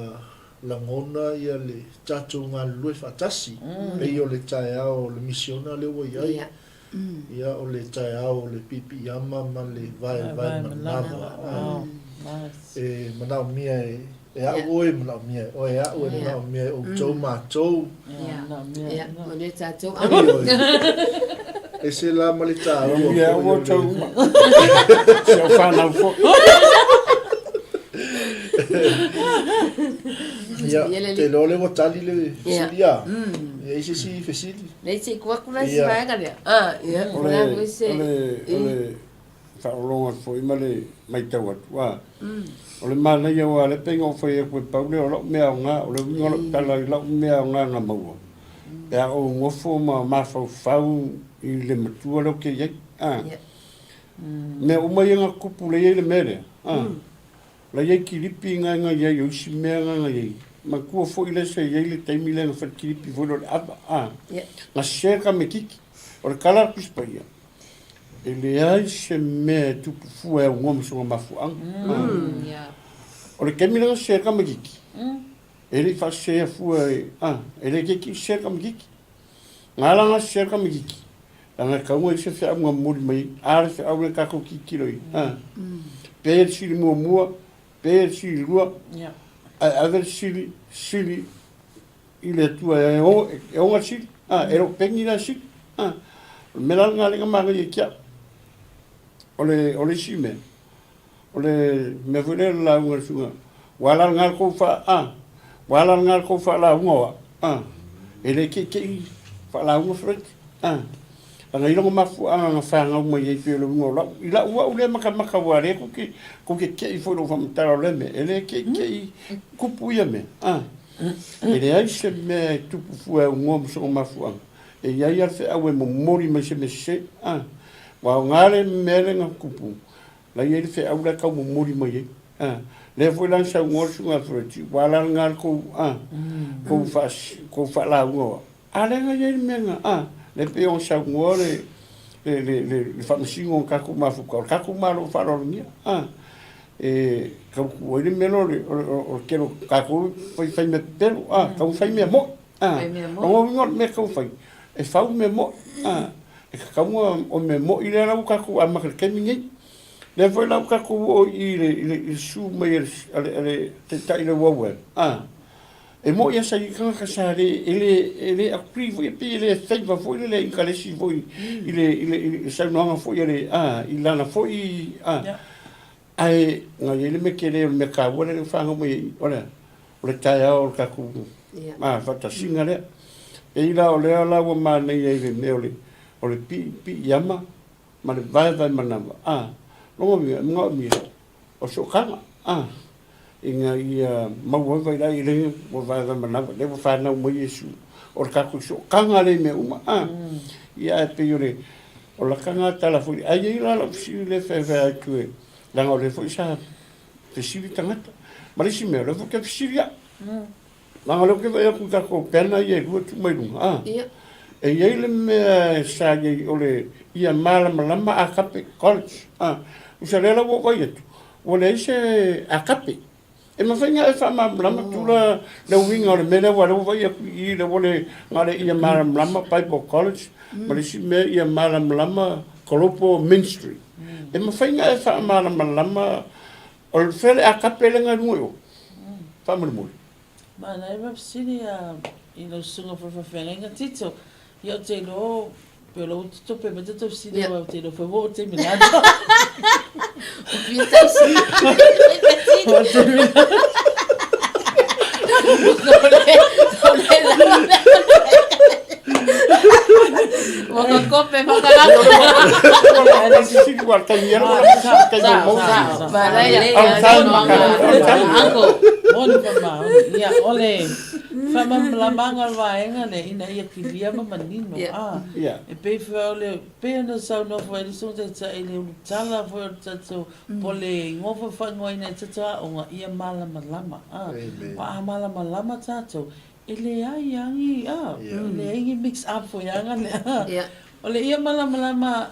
lagona ia le tatou galulue faatasi, pei o le taeao o le misiona lea ua i ai, ia o le taeao o le piipiiama ma le vaevae manava. E manaomia e au oe, e manaomia e oe au, e manaomia e outou matou. Ia, manuia tatou. Ese la ma le taua Manuia foi o outou le uma. Si au whanau foi. Ia, te iloa lea ua tali le fesili a. Ia i se isi fesili. Nei se i kuaku la se vaega lea. Ah, ia, O le, o le, o le faaologo atu foi ma le matau atu, a, o le manaia aua o lea pei ona ou fai atu e pau lea o lau mea aoga, o le uiga o lau tala i lau mea aoga na maua, pe a ou nofo ma mafaufau i le matua lea ou te i ai, a. Mea uma ia na tutupu lea e i ai le mea lea, a. La i ai kilipi na na i ai, o isi mea na na i ai. Manatua foi lea sa i ai le taimi lea na fai le kilipi foi lea o le ava, a. Na sese le kametiti. O le tala a le Tusi Paia, e leai se mea e tupu fua e aunoa ma sona mafuaaga. O le taimi lea na sese ai le kametiti, e le i faasese fua e, a, e le keiki sese le kametiti. Na ala na sese le kametiti, leaga e tatau ona i ai se feau na momoli mai ai. A le feau lea tatou tilotilo i ai, a. Pe le sili muamua, pe le sili lua, ae ave le sili, sili i le Atua e ona le sili, a, e le o peni la le sili, a. O le mea la lena lea na manaia ia te au. O le, o le isi mea, o le mea foi lea o le lauga a le susuga, ua ala lena le tou faa, a, ua ala lena le tou faalauga o au, a, e le keikei faalauga Fred, a. Leaga i lona mafuaaga na fanau mai ai pei o le uiga o lau, i lau au lea matamata aua o lea tou te, tou te tei foi i lou faamatala o lea mea, e le keikei tupu ia mea, a. E leai se mea e tupu fua e aunoa ma sona mafuaaga. E i ai lava le feau e momoli mai se mea sese, a. Ua aoga le mea lea na tupu, la i ai le feau la e tau momoli mai ai, a. Lea foi la na saunoa le Susuga ia Freddy, ua ala lena le tou, a, tou tou faalauga o au. A lea na i ai le mea na, a, lea pei ona saunoa le, le, le, le, le Faamasino o tatou mafuta, o le tatou Malo faaaloalogia, a. E tautu ai le mea lea o le, o le, o le tele o tatou e fai, fai mea pepelo, a, tatau ona fai mea moi, a. Fai mea moi. O lona uiga o le mea e tatau ona fai, e fau mea moi, a. E tatau ona, o mea moi lea la ua tatou amata i le taimi lenei. Lea foi la ua tatou oo i le, i le, i le susu mai a le, a le, a le Taitai o le YOL, a. E moi a sa i ai tagata sa le, e le, e le agree foi, e pei e le favour foi le le inkalesi foi i le, i le, i le saunoaga foi a le, a, i lana foi, a. Ae na i ai le mea tele o le mea taua lea ua fanau mai ai, o le a? O le taeao o le tatou, a, faatasiga lea. Pei la o lea la ua manaia i le mea o le, o le pii, piiama ma le vaevae manava, a, lona uiga, e manaomia o sootaga, a, ina ia maua ai vailaai i le ua vaevae manava, lea ua fanau mai Iesu, o le tatou sootaga lea i mea uma, a. Ia ae pei o le, o lata na tala foi, ae i ai la lau fesili lea e faifai atu e, leaga o lea foi sa fesili tagata. Ma le isi mea, o lea foi ou te fesili au. Leaga o lea ou te vaai atu i tatou banner ia e lua tuu mai luga, a. E i ai le mea sa i ai o le ia malamalama Agape College, a. Usa lea la ua ou vaai atu, ua leai se Agape. E mafai ona e faamalamalama atu la le uiga o le mea lea aua o lea ua vaai atu i i lea ua le na o le ia malamalama Bible College ma le isi mea ia malamalama Global Ministry. E mafai ona e faamalamalama o le fea le Agape lea na i luga i o? Faamolemole. Manaia ma fesili a i lau susuga foi faafeagaiga Tito. Ia ou te iloa pe o la ua totope mai tatou fesili aua ou te iloa foi ua oo taimi na atoa. Fia tausi. Oo taimi na. Ua kokope whakarako. Manaia. Uncle, moni whamaoni. Ia, o le Faamalamalamaga o le vaega lea ina ia kilia ma manino, a. E pei foi o le, pei ona saunoa foi ai le Susuga Taitai i le ulutala foi o le tatou, po o le igoa foi faaigoaina ai le tatou aoga, ia malamalama, a. Aua a malamalama tatou, e leai lava ni, a, e leai ni mix up foi aga lea. O le Ia Malamalama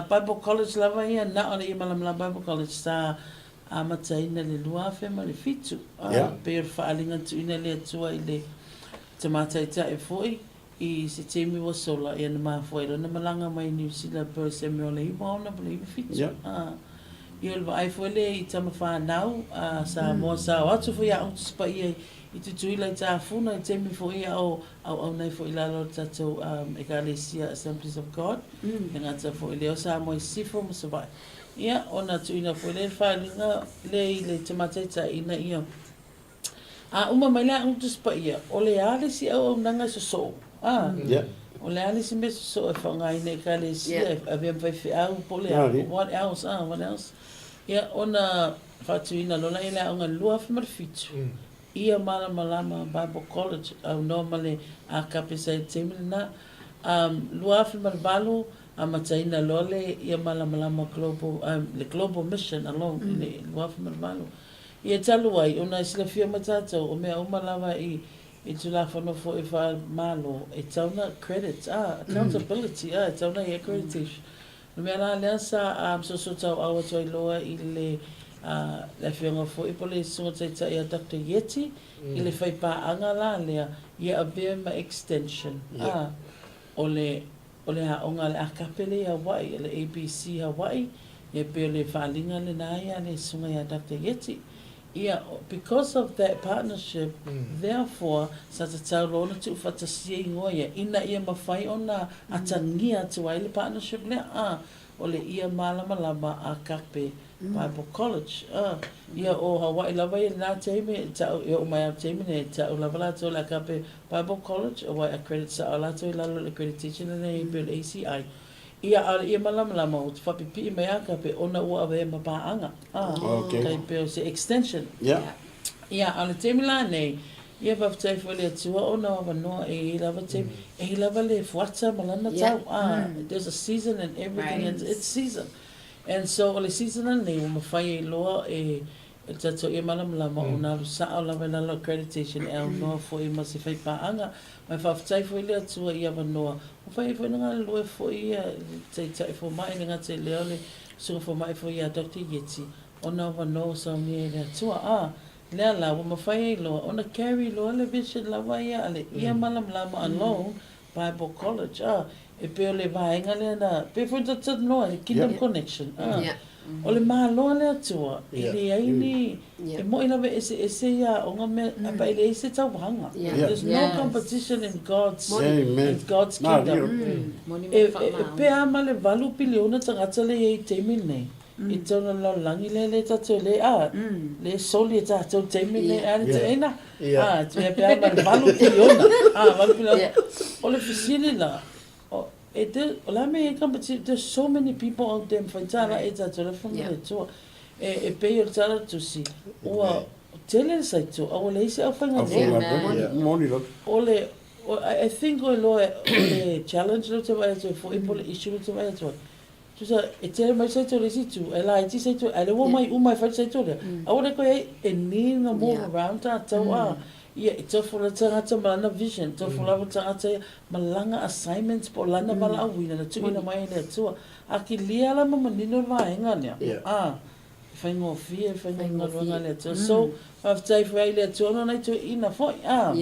Bible College lava ia, na o le Ia Malamalama Bible College sa amataina i le 2007, a, pei o le faaaliga na tuuina e le Atua i le Tama Taitai foi i se taimi ua sola, ia na mafua ai lona malaga mai Niu Sila pei o se mea o le 96 po o le 97, a. Ia o le vaai foi lea i tama fanau a Samoa sa o atu foi i Aoga Tusi Paia i Tutuila i Tafuna i taimi foi a o auauna ai foi i lalo o le tatou Ekalesia Assemblies of God, e gata foi i lea o Samoa i Sisifo ma Savaii. Ia, ona tuuina foi lea i le faaaliga lea i le Tama Taitai ina ia a uma mai le Aoga Tusi Paia, o le a le isi auaunaga e sosoo? A, o le a le isi mea sosoo e faaaogaina i Ekalesia, e avea ma faifeau po o le a? What else? A, what else? Ia, ona faatuina loa lea i le aoga i le 2007, Ia Malamalama Bible College, aunoa ma le Agape sa i le taimi lena. 2008, amataina loa le Ia Malamalama Global, le Global Mission alone i le 2008. Ia talu ai, ona e silafia mai tatou, o mea uma lava i i Tulafono foi faale-Malo, e tatau ona credit, accountability, e tatau ona i ai accreditation. O le mea la lea sa soosootaoau atu ai loa i le le afioga foi po o le Susuga Taitai ia Doctor Ieti i le faipaaga la lea ia avea ma extension a o le o le aoga a le Akape lea i Hawaii, o le ABC Hawaii, ia pei o le faaaliga lena ia a le Susuga ia Doctor Ieti. Ia, because of that partnership, therefore, sa tatau loa ona tuufaatasia igoa ia, ina ia mafai ona atagia atu ai le partnership lea, a, o le Ia Malamalama Agape Bible College. A, ia, o Hawaii lava ia i lena taimi, e ta'u, e oo mai lava i le taimi nei, e ta'u lava latou i le Agape Bible College, aua e accredit sa'o latou i lalo o le accreditation lenei e pei o le ACI. Ia, a o le Ia Malamalama, ua faapipii mai Agape ona ua avea ma paaga. Ah, okay. Tai pei o se extension. Yeah. Ia, a o le taimi la nei, ia faafetai foi i le Atua ona o avanoa e i ai lava taimi, e i ai lava le fuata ma lana tau. Ah, there's a season and everything, and it's season. And so o le season lenei ua mafai ai loa e le tatou Ia Malamalama ona alu sao lava i lalo o accreditation e aunoa foi ma se faipaaga. Ma e faafetai foi le Atua i avanoa, ua fai ai foi ona galulue foi ia le Taitai Fomai, e le gata i lea o le Susuga Fomai foi ia Doctor Ieti, ona o avanoa ua saunia e le Atua. A, lea la, ua mafai ai loa ona carry loa le vision lava ia a le Ia Malamalama alone Bible College. A, e pei o le vaega lea na, pei foi ona talanoa i le Kingdom Connection. A, o le Malo a le Atua, e leai ni, e moʻi lava e eseese ia aoga mea, but e leai se tauvaga. There's no competition in God's, in God's kingdom. E, e pea ma le valu piliona tagata lea e i ai i taimi lenei, i totonu o le lalolagi lea le tatou le, a, le soli e tatou i le taimi lenei, a le teena, a, e pea ma le valu piliona, a, valu piliona. O le fesili la, o, e te, o le a mea e i ai competition, there's so many people out there e mafai tala e tatou le fono le Atua. E, e pei o le tala tusi, ua tele le saito, a ua leai se aufaigaluega. O le, I think o iloa o le challenge lea ou te vaai atu ai foi po o le issue lea ou te vaai atu ai, tusa e tele mai saito i le isi itu, e laiti saito, a o lea ua omai uma e fai le saito lea, aua le toe i ai, e need ona move around tatou a, ia e tofu le tagata ma lana vision, tofu lava le tagata ia ma lana assignments po o lana valaauina na tuuina mai e le Atua. A kilia la ma manino le vaega lea, a, e faigofie, e faigofie galuega a le Atua. So, faafetai foi ai i le Atua ona nai toeaiina foi, a,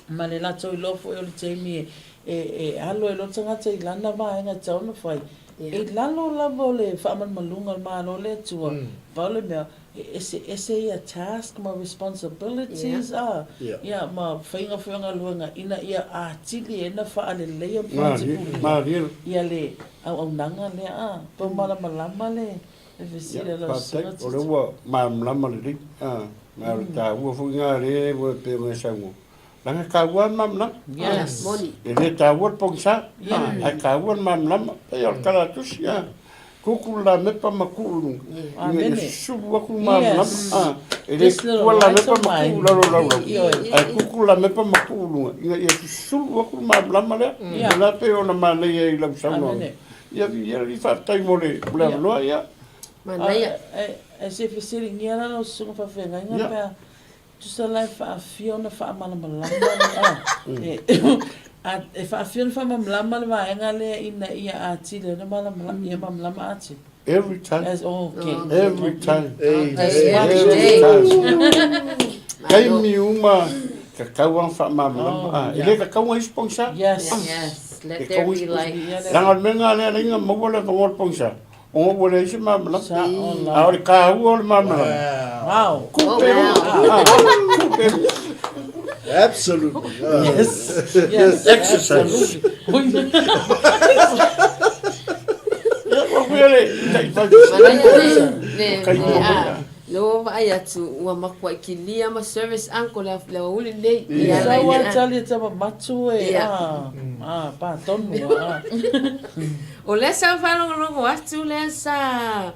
ma le latou iloa foi o le taimi e, e, e alu ai loa le tagata i lana vaega e tatau ona fai, i lalo lava o le faamalumaluga o le Malo o le Atua, pau le mea, e eseese ia task ma responsibilities, a, ia, ma faiga foi o galuega ina ia atili ai ona faaleleia ma faatipulina ia le auaunaga lea, a, pau malamalama le Ia, faafetai, o lea ua malamalama lelei, ma o le taua foi lena lea ua pei ona e saunoa, leaga e taua lava le malamalama. E le taua le pogisa, ae taua le malamalama. Pei o le tala a le Tusi, tutu le lamepa ma tuu i luga, ina ia susulu atu le malamalama. E le This little tuua la light mepa of ma mine. tuu lalo laulau. Ioe. Ae tutu la mepa ma tuu luga ina ia susulu atu le malamalama lea. Ia. O la pei ona manaia i lau saunoaga. Amene. Ia viia le Alii faafetai mo le mo le avanoa ia. Manaia. E se fesiligia la lau susuga faafeagaiga Ia. pe a tusa la e faafia ona faamalamalama le a e a e faafia ona faamalamalama le vaega lea ina ia atili ai ona malamalama ia malamalama atili. Every time. As okay. Every time. Amen. Every time. Malo. Taimi uma tatau lava ona faamalamalama. Oh, Ah, e yeah. le tatau ona isi pogisa. Yes. Yes, E let there tatau be isi light. Ia le Leaga o le mea lena lea e ala ai ona maua le avanoa o le pogisa, ona ua leai se malamalama. sa o A la. o le taua o le malamalama. Wow. Wow. Ku Oh, pe wow. luga. Ah, ku pe luga. Absolutely. Ah. Yes. Yes. Exercise. Absolutely. Ia, ua kuia le taifai. Manaia le, le, Kai le, mua a, mai, ah. le ua vaai atu, ua makuai kilia ma service uncle le, le aoauli lenei. Ia, Sa ala ua i le, a. tali e tama matu e Ia. a a pa tonu a. O lea sa faalogologo atu lea sa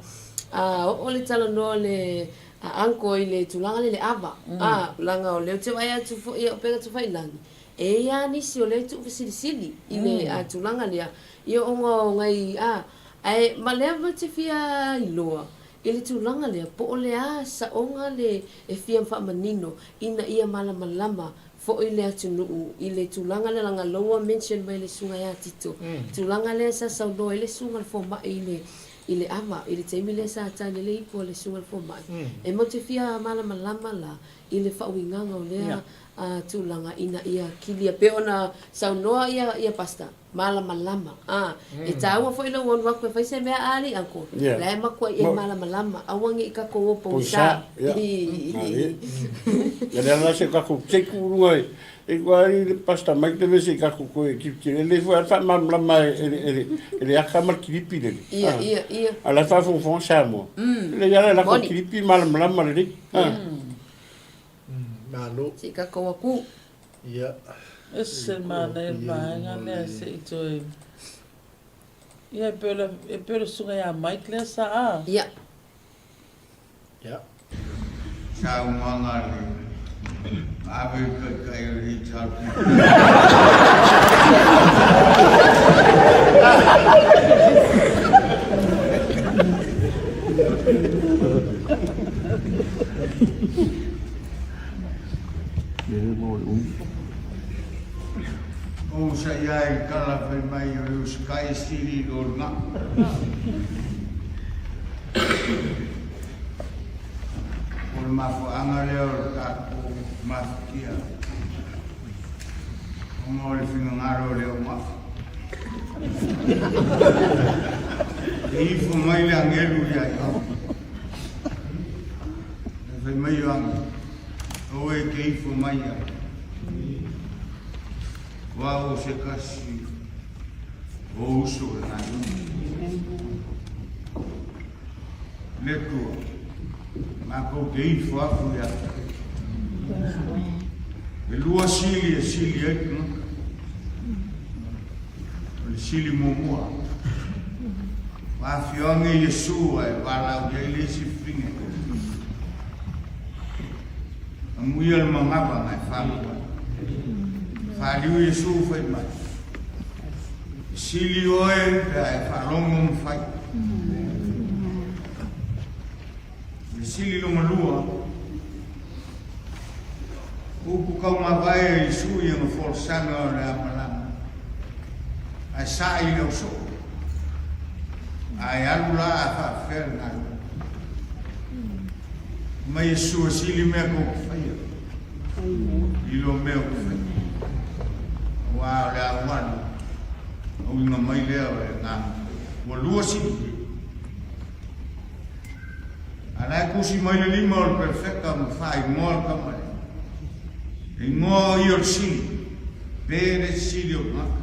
a oo le talanoa le a uncle i le tulaga lea i le ava. A, leaga o lea ou te vaai atu foi ia upega tafailagi, e i ai lava nisi o lea e tuufesilisili i le a tulaga lea, ia ona o nai a, ae ma lea ma te fia iloa i le tulaga lea po o le a saoga le e fia faamanino ina ia malamalama foi le atunuu i le tulaga lea leaga lou ua mention mai le susuga ia Tito tulaga lea sa saunoa ai le susuga le fomai i le i le ava i le taimi lea sa tali ai le ipu a le susuga le fomai e matou te fia malamalama la i le faauigaga o lea tulaga ina ia kilia pei ona saunoa ia ia Pastor malamalama a e taua foi lou alu atu e fai se mea a alii uncle Yeah. la e makuai e Mo- malamalama aua nei tatou o pogisa Pogisa, ia. Malie. Ia lea la se tatou teku i luga i e ua ai le Pastor Mike le mea se i tatou toe tilotilo. E lelei foi lava le faamalamalama e le e le e le aka ma le kilipi lele. Ia ia ia. A o la e faafogafoga Samoa. E lelei lava le lako Moni. kilipi malamalama lelei. Malo. Se i tatou atu. Ia. Ese manaia le vaega lea se i toe. Ia e pei o le e pei o le susuga ia Mike lea sa a. Ia. Ia. Saunoaga a le ave i le Taitai o le HRPP. Ou sa ia i le tala fai mai o le usikai e sili i lo le gao. O le mafuaaga lea o le tatou mafatia ona o le finagalo o le augao. E ifo mai le agelu ia Ioabe. E fai mai Ioabe, Aua e te ifo mai ia O au o se tasi o ou uso e galuega. Le Atua, matou te ifo aku ia te oe. E lua sili e sili ai tagata. O le sili muamua, ua afioaga Iesu ae valaau i ai le isi fafine. Amuia le manava na e fanau ai. Faaliu Iesu fai mai, E sili oe pe a e faalogo ma fai. O le sili lona lua, upu kaumavae a Iesu i ana folasaga o le a malaga, ae saʻi i le ausoo, ae alu la a faafefea le galuega. Mai Iesu e sili mea kou te faia i lo mea ou te faia. Aua o le a ou alu, auiga mai lea o le Agaga Paia. Ua lua sili. A la e tusi mai le lima o le perofeta ma faaigoa le tama lea. E igoa o ia o le sili, pe le sili o tagata.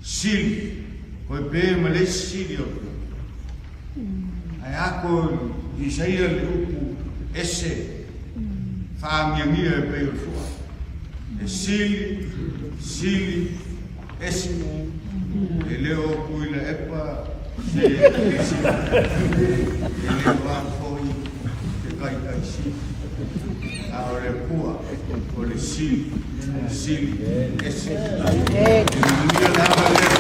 Sili, koe pe ma le isi sili o tagata. Ae a koe Isaia le upu ese faagiagia e pei o le fua. E sili, sili, ese. E le o Tuilaepa se sili. E le o au foi se Taitai Sili, a o le Atua o le Sili, Sili Ese. Ia manuia le ava lea.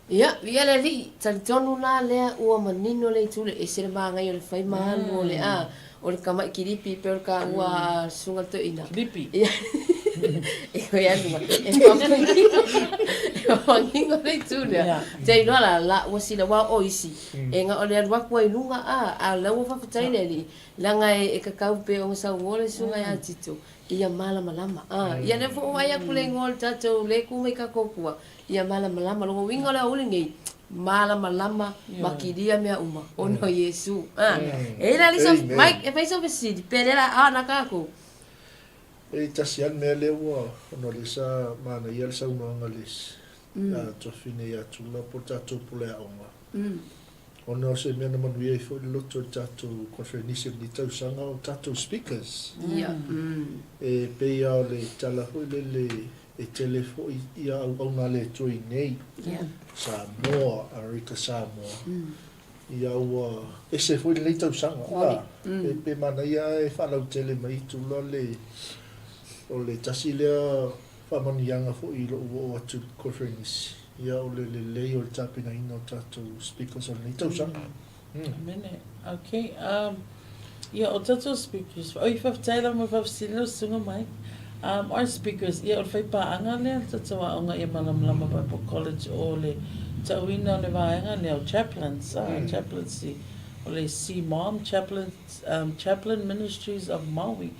Ia, viia le Alii, talitonu la lea ua manino le itu le ese le māngai o le fai ma alu o le a, o le tama'i kilipi pei o le kāua a Susuga le Toeaina. Kilipi. Ia, e koe alu ma, e faamanino, e faamanino le itu lea. Ia. Te iloa la, la ua sila ua o isi, e na o le alu atu ai i luga a, a o lea ua faafetai le Alii, leaga e kakau pei ona saunoa le Susuga ia Tito, ia malamalama. A, ia lea foi ua vaai atu le igoa o le tatou le tu mai tatou tua, ia malamalama. Lona uiga o le aoauli nei, malamalama ma kilia mea uma ona o Iesu. A, e i ai la Lisa, Mike, e fai sau fesili, pe lea la a na tatou. E tasi lava le mea lea ua, ona o lea sa manaia le saunoaga a le tuafafine ia Tula po o le tatou pule aoga. Ona o se mea na manuia ai foi le loto i le tatou conferenisi o lenei tausaga o tatou speakers. E pei lava o le tala foi lele e tele foi ia auauna a le Atua i inei, Samoa, Amerika Samoa, ia ua ese foi lenei tausaga. E pe manaia lava e faalautele mai Tula le, o le tasi lea faamanuiaga foi i lou oo atu i le conferenisi. Ia o le lelei o le tapenaina o tatou speakers o lenei tausaga. Amene. Ok. Ia, o tatou speakers, oi, faafetai lava mo le faafesili lau susuga Mike. Our speakers, ia o le faipaaga lea le tatou aoga ia Malamalama Bible College o le tauina o le vaega lea o chaplains, chaplaincy, o le CMOM, Chaplains, Chaplain Ministries of Maui.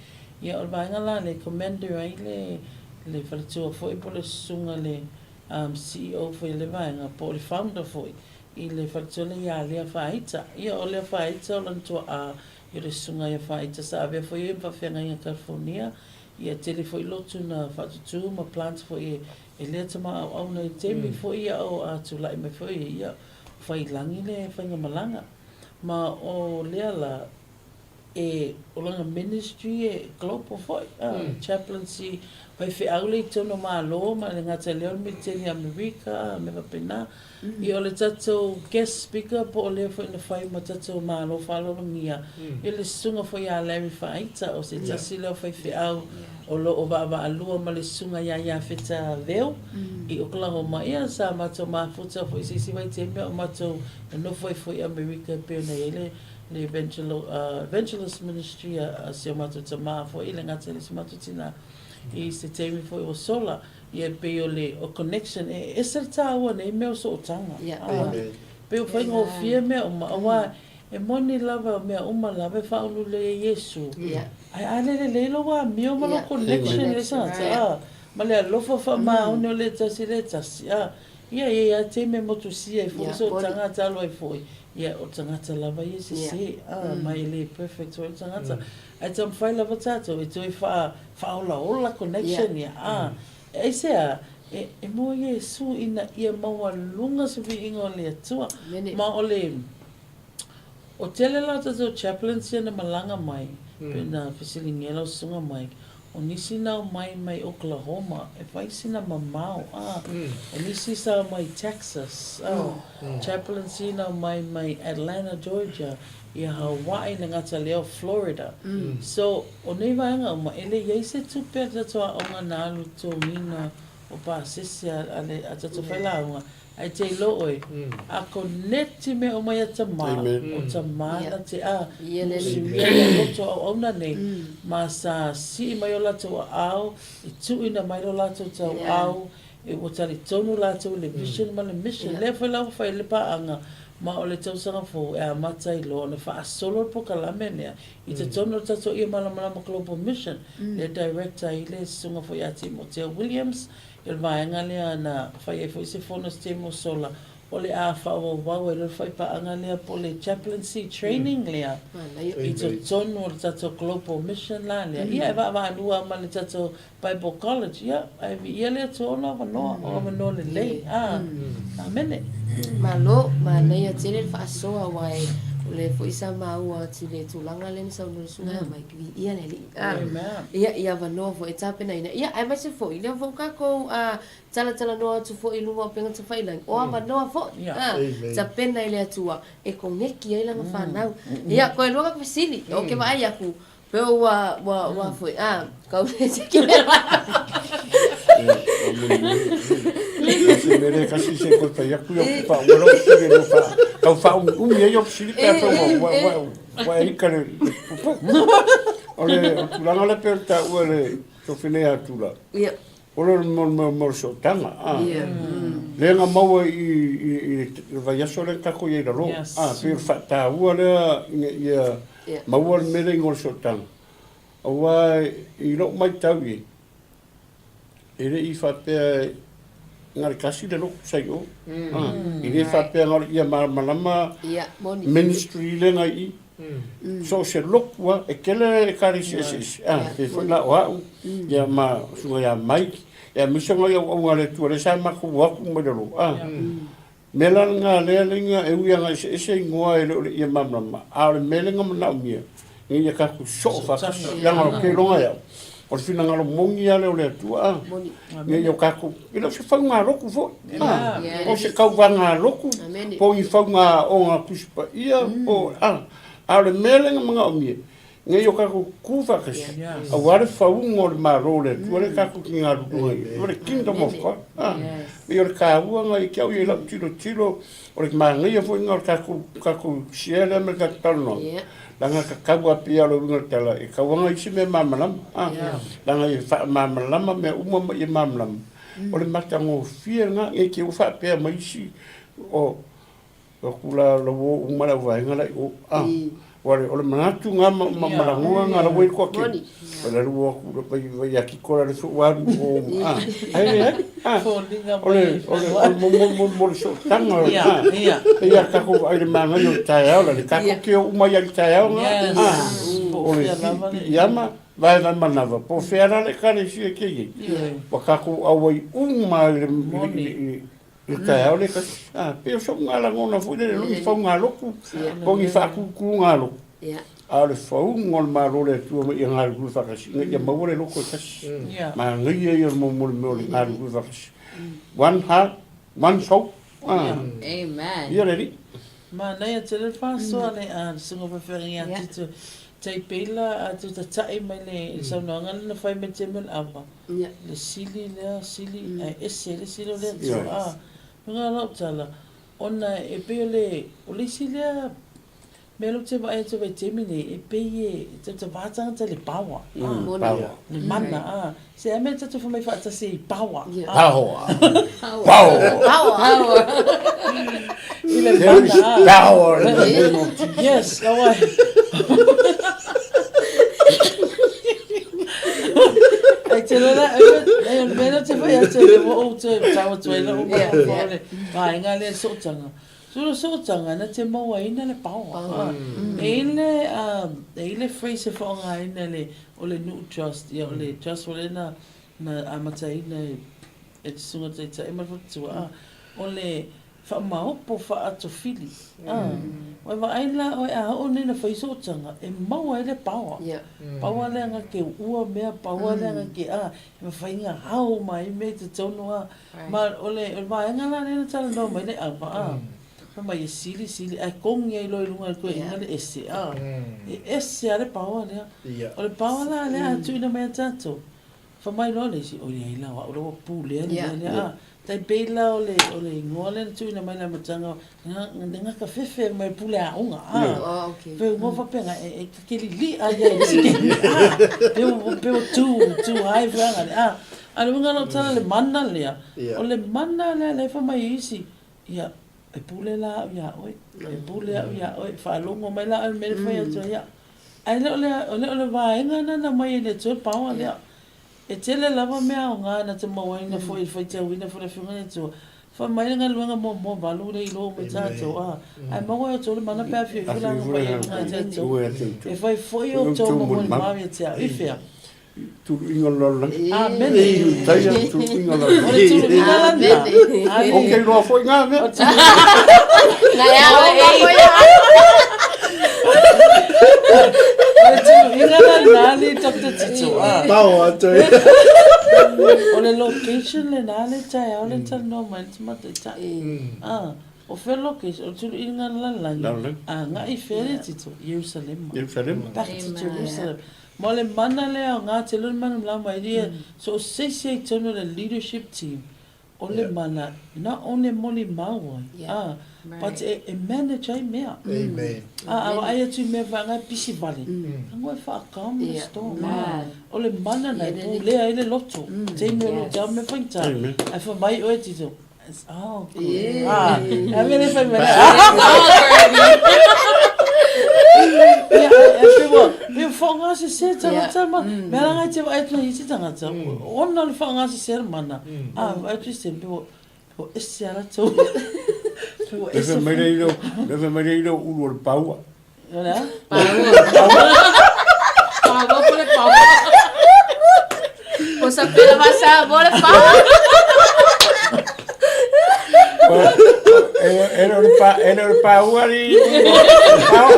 Ia o le vaega la lea e commander ai le, le faletua foi po o le susuga le CEO foi o le vaega, po o le founder foi i le faletua lea ia Lea Faaita. Ia, o Lea Faaita o lana tuaa i o le susuga ia Faaita sa avea foi ia ma faafeagaiga California. Ia, tele foi lotu na faatutū ma plant foi e Lea tama auauna i le taimi foi a o a tulai mai foi ia, o Faiilagi le faigamalaga. Ma o Lea la, e, o lana ministry e global foi, chaplaincy, faifeau le i totonu o Malo ma le gata i lea o le Militeli Amerika mea faapena. Ia o le tatou guest speaker po o lea foi na fai ma tatou Malo faaaloalogia, ia le susuga foi ia Larry Faaita, o se tasi lea o faifeau o lo o vaavaalua ma le susuga ia Iafeta Veu i Oklahoma. Ia sa matou mafuta foi i se isi vaitaimi a o matou nonofo ai foi i Amerika e pei ona i ai le le Evangelist Ministry a si o matou tama foi, e le gata i le si o matou tina i se taimi foi ua sola, ia e pei o le o connection, e ese le taua nei mea o sootaga. E pei ua faigofie mea uma, aua e moni lava o mea uma lava e faauluulu ai e Iesu, ae a le lelei lou amio ma lou connection i le tagata, ma le alofa faamaoni o le tasi i le tasi, ia e i ai lava taimi e motusia ai foi sootaga talu ai foi. Ia, o le tagata lava ia e sese, a, ma e le perfect foi le tagata. Ae taumafai lava tatou e toe faa, faaolaola connection ia, a. E aisea, e, e moe Iesu ina ia maualuga se viiga o le Atua. Ma o le, o tele la o tatou chaplains ia na malaga mai, pei ona fesiligia lau susuga Mike, O nisi na omai mai Oklahoma e fai sina mamao, a o nisi sa omai Texas, a chaplaincy na omai mai Atlanta, Georgia, ia Hawaii le gata lea o Florida. So, o nei vaega uma, e le i ai se tupe a le tatou aoga na alu i totogiina o pasese a le a tatou failauga, Ae te iloa oe, a koneti mea uma ia tama, o tama na te a, musuia ia loto auauna nei, ma sa sii mai o latou aao, i tuuina mai lo latou tauau, e ua talitonu latou i le vision ma le mission. Lea foi la ua fai le paaga, ma o le tausaga fou e amata ai loa ona faasolo le polokalame lea i totonu o le tatou Ia Malamalama Global Mission, lea e director ai le Susuga foi ia Timotea Williams, I le vaega lea na fai ai foi se fono se taimi ua sola, o le a faaauauau ai loa le faipaaga lea po o le chaplaincy training lea i totonu o le tatou Global Mission la lea. Ia e vaavaalua ma le tatou Bible College, ia ae viia le Atua o le avanoa, o avanoa lelei. Amene. Malo, manaia tele le faasoa aua e O lea foi sa maua atu i le tulaga lea na saunoa le susuga ia Mike, viia le Alii. Ia, i avanoa foi e tapenaina. Ia, aemaise foi, lea foi ua tatou talatalanoa atu foi i luga o upega tafailagi, o avanoa foi tapena i le Atua e koneki ai lana fanau. Ia, koe lua ka fesili, ou ke vaai aku, pe ua, ua, ua foi, a, kau le tiki mea. Se mele kasi se ko tai aku yo pa ua lo sile lo fa kau fa umi ai yo sile pe fa ua ua ua e ika le o le tulaga le pe ta ua le tofine atu la. Ia. O le mo mo mo sootaga a. Lea na maua i i i le vaiaso lea na tatou i ai i lalo. A, pei o le faataua lea ina ia maua le mea lea i igoa o le sootaga. Aua i lou matau i ai, e le i faapea na o le tasi le lotu sa i o. E le faapea na o le ia malamalama ministry lea na i i. So o se lotu lava, e tele ekalesia eseese, a, pei foi la o au, ia ma susuga ia Mike, ia aemaise o nai auauna a le Atua lea sa matou o atu mai lalo, a. Mea la lena lea lea e ui lava ina eseese igoa e le o le ia malamalama, a o le mea lea na manaomia, ina ia tatou soo faatasi, leaga o le iloga e au, o le finagalo moni lava lea o le Atua, a, ina ia o tatou, e le o se faugalotu foi, a, o se tauvagalotu, po o ni faugaaoga Tusi Paia, po o, a, a o le mea lea na manaomia, ina ia o tatou tutu faatasi, aua le fauga o le Malo o le Atua lea tatou te galulue ai, o le Kingdom of God, a, pei o le taua lena ia te au ia i lau tilotilo, o le manaia foi lena o le tatou, tatou share lea ma le tatou talanoaga, leaga e tatau lava pei lava o le uiga o le tala, e tatau lava ona i ai se mea malamalama, a, leaga e faamalamalama mea uma ma ia malamalama. O le matagofie lena, ne i te i ua faapea mai isi, o, Atu la la ua oo uma le auvaega la i o. Ah, o le, o le manatu nga ma, ma, ma lagona nga la ua i le toatele. O le alu atu le vai, vai atiko la le fo ua alu o, ah, ai le ai, ah, o le, o le, o le mo, mo, mo, mo le sootaga, ah, pei a tatou vaai i le manaia o le taeao la, le tatou te oo uma ai i le taeao nga, ah, o le piiama, vaevae manava, po o fea la le ekalesia e te i ai, ua tatou auai uma i le, i le, i le, I le taeao lea tasi, a, pei o so'u lagona foi lele, logi faugalotu, po o ni faatūtūgalotu, a o le fauga o le Malo o le Atua ma ia galulue faatasi, ina ia maua le loto e tasi. Manaia ia o le mo le mea o le galulue faatasi. One heart, one soul. Amen. Ia le Alii. Manaia tele le faasoa le a le susuga faifeagaiga ia Tito Taipela a tutatai mai le saunoaga lea na fai mai le taimi o le ava. Le sili lea sili ae ese le sili o le Atua. A, luga o lau tala, ona e pei o le, o le isi lea mea lea ou te vaai atu ai i vaitaimi nei, e pei e tautavā tagata i le power, a, le mana, a. Se a mea tatou fai mai faatasi ai, power, a. Power. Power. Power. I le mana, a. Power in the name of Jesus. Yes, aua. Ai te rera, e o le mea lea ou te whai atu ai, ua ou toe tau atu ai lau yeah, yeah. le vaenga lea sootanga. So le sootanga, na te mauaina le paoa. E i le, e i le phrase e whaongaina le, o le nuu trust, ia o le trust o le na, na amataina e, e te sunga taitai ma le whakatua. O le, Faamaopo faatofili, a. Ua vaai la oe a oo nei na fai sootaga, e maua ai le paoa. Paoa lea nga ke uua mea, paoa lea nga ke a, e mafai nga ao uma ai mea i totonu a. Ma o le vaega la lea na talanoa mai le ava, a. Fai mai e sili sili, ae kogi ai loa i luga i le toeaina le ese, a. E ese lava le paoa lea. O le paoa la lea a tuuina mai ia tatou, Fai mai loa le isi, oi ai la o au la ua pulea le mea lea, a. Tai pei la o le, o le igoa lea na tuuina mai i le amataga, le gata fefe mai le pule aoga, a. Pei o igoa faapena, e, e kekelili'a ia i le isi taimi, a. Pei ua, pei ua too, too high feaga le, a. A o le uiga o lau tala, le mana lea, o le mana lea lea e fai mai ai isi, ia, e pule la au iā oe, e pule au iā oe, faalogo mai la oe i le mea lea e fai atu ai au. Ae le o le, le o le vaega lena na aumai e le Atua le paoa lea. E tele lava mea aoga na te mauaina foi i le faitauina foi le Afioga i le Atua. Fai mai le galuega muamua valu le iloa uma i tatou, a, ae maua e outou le mana pe afio ifo le Aga Paia i luga ia te outou. E fai foi outou ma molimau ia te au. I fea? Tuluiga o le lalolagi. Amene. E Iutaia le tuluiga o le lalolagi. O le tuluiga lana. Ok, loa foi ngā mea. Ngai au e. O le tuluiga la lena alii Doctor Tito a. Pao atu ai. O le location lena le taeao le talanoa mai le tamatai. A, o fea location, o le tuluiga le lalolagi, agai i fea le Tito? Ierusalema. Ierusalema. Back to Jerusalem. Ma o le mana lea aoga tele o le mana malama ai ia, so o se isi ai tonu o le leadership team, o le mana not only e molimau ai, a, but e, e manage ai mea. Amen. A, a vaai atu i mea vaega e pisi vale, aua e faa-calm le storm. A, o le mana na e pulea ai le loto, taimi o lo te ao mea faigata, ae fai mai oe Tito, it's all good. A, e a mea le fai mai lea. Ia, e pei ua, pei ua faaaogasese tagata ma, mea la ngai te vaai atu ai i isi tagata, ona o le faaaogasese o le mana, a, vaai atu i se pei ua, ua ese lava latou. Pei ua ese Lefe mai lea i lou, lefe mai lea i lou ulu o le paua. O le a? Paua. Paua po le paua. Po sa pela vasa mo le paua. E le o le pa, e le o le paua li. Paua.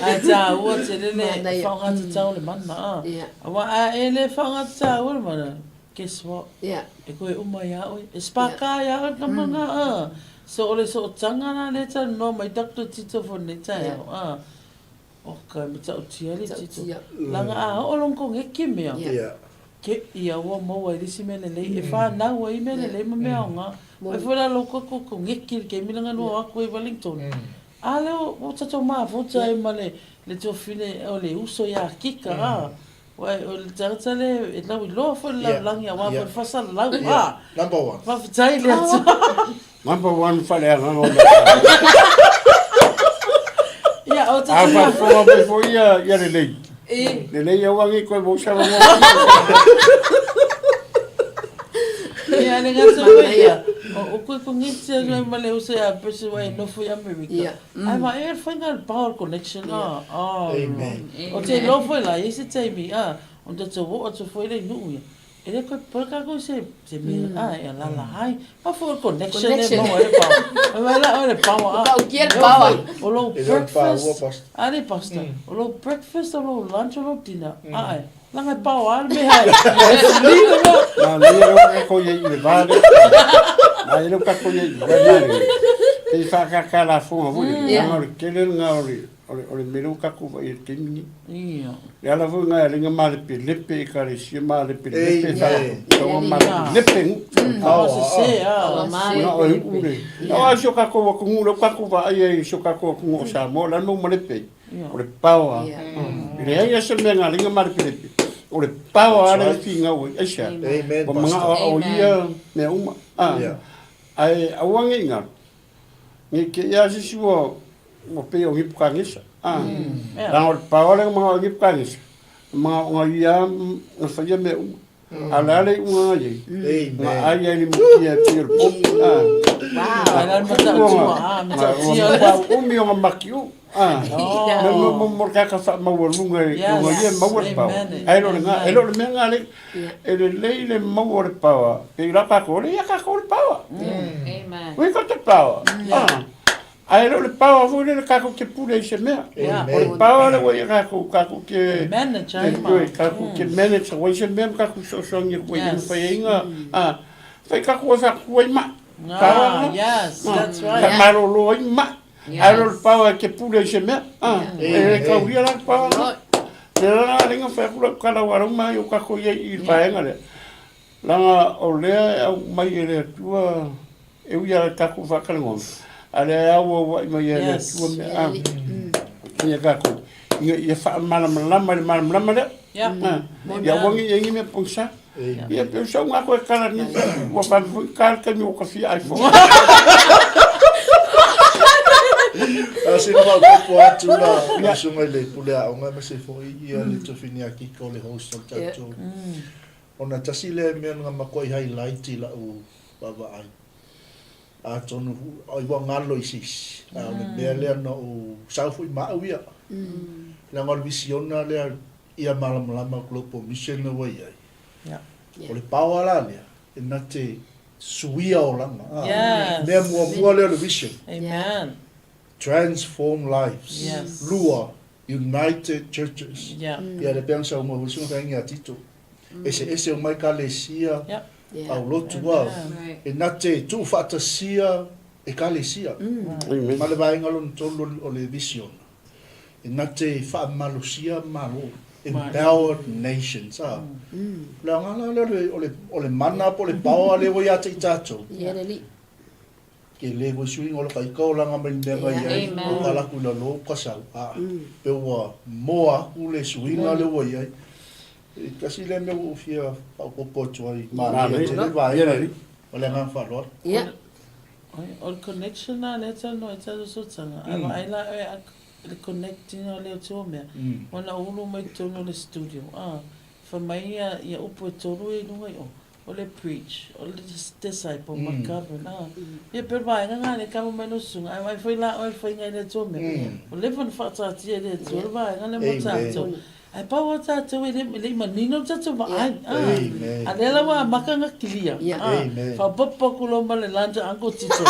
Ae tāua tele le Manaia. whaongatatau o le mana, a. Yeah. Aua a e le whaongatatau o le mana, guess what? Yeah. E koe uma iā oe, e spākā iā oe ka mana, a. So o le sootaga la lea talanoa mai Doctor Tito for nei taeao, a. Oka, e matautia le Tito. Matautia. Laga a oo lona kogeki mea. Yeah. Yeah. Ke ia ua maua ai le isi mea lelei, e whanau ai mea lelei ma mea aoga. Mai foi la lou koe kogeki le taimi lena nua o aku ai Wellington. A lea ua tatou mafuta ai ma le le tuafine o le uso ia Kika, a. Ua o le tagata lea e lauiloa foi le lalolagi aua foi le faasalalau, a. Number one. Faafetai le Atua. Number one faaleagaga o mea taua. Ia, o A tatou faafofoga mai foi ia, ia lelei. Lelei aua nei koe mau salamo. Ia, le gata foi ia. O koe kogeki atu ai ma le uso ia Percy ua e nofo i Amerika. Ae ma e whai ngā power connection a. Oh. Amen. O te iloa foi la, i se taimi, a, ona tatou oo atu foi lea i nuu ia. E le koe pole kākou i se, se mea, a, e alala ai. Ma foi o le connection e maua ai le power. Fai mai la oe le power, a. Matautia le power. O lou E le o le paua, breakfast, pastor. a le pastor, o lou breakfast, o lou lunch, o lou dinner, a e. Laga e pao a le mea e fuli le mea. Manaia lea ua kako ia i le va lea. Manaia lea ua kako ia i le va lea. Pei whaakaka lafoga foi le. Leaga o le tele lena o le o le mea lea ua tatou vaai ai i le taimi lenei. Le ala foi lena e ala ai ona malepelepe ekalesia, malepelepe faalapotopotoga, malepelepe nuu. Na o e uu le. Aua si o tatou atunuu lea ua tatou vaai ai i si o tatou atunuu o Samoa, o le a le mea ua malepe ai? O le power. E leai lava se mea na ala ai ona malepelepe. O le power lava lea e finau ai. Aisea? Amen, Ua manao Pastor. o ia mea uma. Ae aua ne i galo, ne i te i lava se isi ua pei o Nebukanesa. Leaga o le power lea na manao ai Nebukanesa, na manao na ia lava na faia mea uma. A o le a le iuga na i ai? Na ai ai le mutia e pei o le popo. Ua umi ona makiu. Mo le tagata faamaualuga i luga ia e maua le power. Ae le o lena, e le o le mea lena alii. E lelei le maua o le power, pei la tatou, o lea ia tatou le power. We got the power. Ae le o le power foi lele tatou te pule i se mea. O le power lea ua ia tatou, tatou te Manage ai ma. Tatou te manage ai se mea ma tatou fesoasoani atu ai e mafai ai ona fai tatou e faatutu ai mai. Power lena. Yes, that's right. Faamalolo ai mai. Ae le o le power e te pule i se mea. E le taulia la le power lena. O le ala lena e fai atu lau tala aua o lea ua maioio tatou i ai i le vaega lea. Leaga o lea e aumai e le Atua e ui lava i le tatou faatalanoaga, a o lea e auauai mai e le Atua mea ia tatou, ina ia faamalamalama i le malamalama lea. Ia aua ne i i ai ni mea pogisa. Ia pei o sau na toe tala nei, ua vave foi ta le taimi ua ta fia iPhone. A sina faaopoopo atu la lau susuga i le pule aoga aemaise foi ia le Tofini Akika o le host o le tatou Ona tasi lea mea na matuai highlight i la'u vaavaai, atonu ai ua galo i se isi, a o le mea lea na ou sau foi ma au ia, leaga o le misiona lea ia malamalama Global Mission lea ua i ai, o le power la lea e na te suia olaga, a, mea muamua lea o le vision. Amen. Transform lives. Lua, United Churches. Ia le pea na saunoa foi le susuga feagaiga ia Tito. Eseese uma Ekalesia aulotu a, e na te tuufaatasia Ekalesia. Ma le vaega lona tolu o le visiona, e na te faamalosia Malo, empowered nations. A, o le aoga la lea o le mana po o le power lea ua ia te i tatou. Ke le foi suiga o le kaika olaga mai le mea na i ai, ua kala aku i lalo ka sau, a pe ua moa aku le suiga lea ua i ai. E tasi lea mea ua ou fia faaopoopo atu ai, manaia tele le vaega lea. Ma le agaga faaaloalo. Ia. O le connection la lea e talanoa ai tatou sootaga, a vaai la oe i le connect ina o lea tua mea, ona ulu mai totonu o le studio, a, fai mai ia upu e tolu ia i luga i o, O le preach, o le disciple ma govern, a. Ia pei o le vaega lena lea e kava mai lau susuga, ae vaai foi la oe i le faiga i le Atua mea. Ua leva ona faataatia e le Atua le vaega lea mo tatou. Ae pau lava tatou e le i manino le tatou vaai, a. A lea la ua amata ona clear, a. Faaopoopo atu loa ma le lunch a Uncle Tito.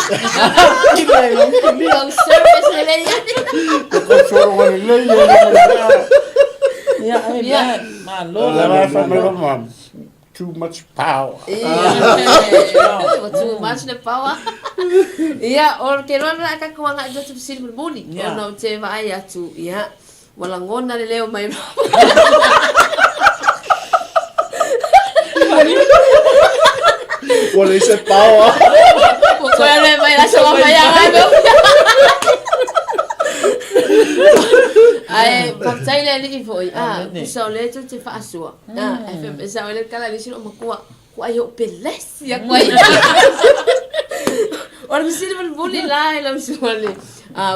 Lau service lelei ai. Sologa lelei e. Ia, amen. Malo. Malo. Too much power. Ua too much le power. Ia, o ke loa la ka kuanga i tatu fesili mulimuli. Ona ou te vaai atu, ia, ua lagona le leo mai. Ua leai se power. Ua koe le mai la soa mai a ngai mea. Ae, faafetai le Alii foi. Ah, tusa o lea tou te faasoa. Ah, e sao ai le tala a le isi loo matua, kua ai ou pelesi aku ai. O le fesili mulimuli la i lau susuga le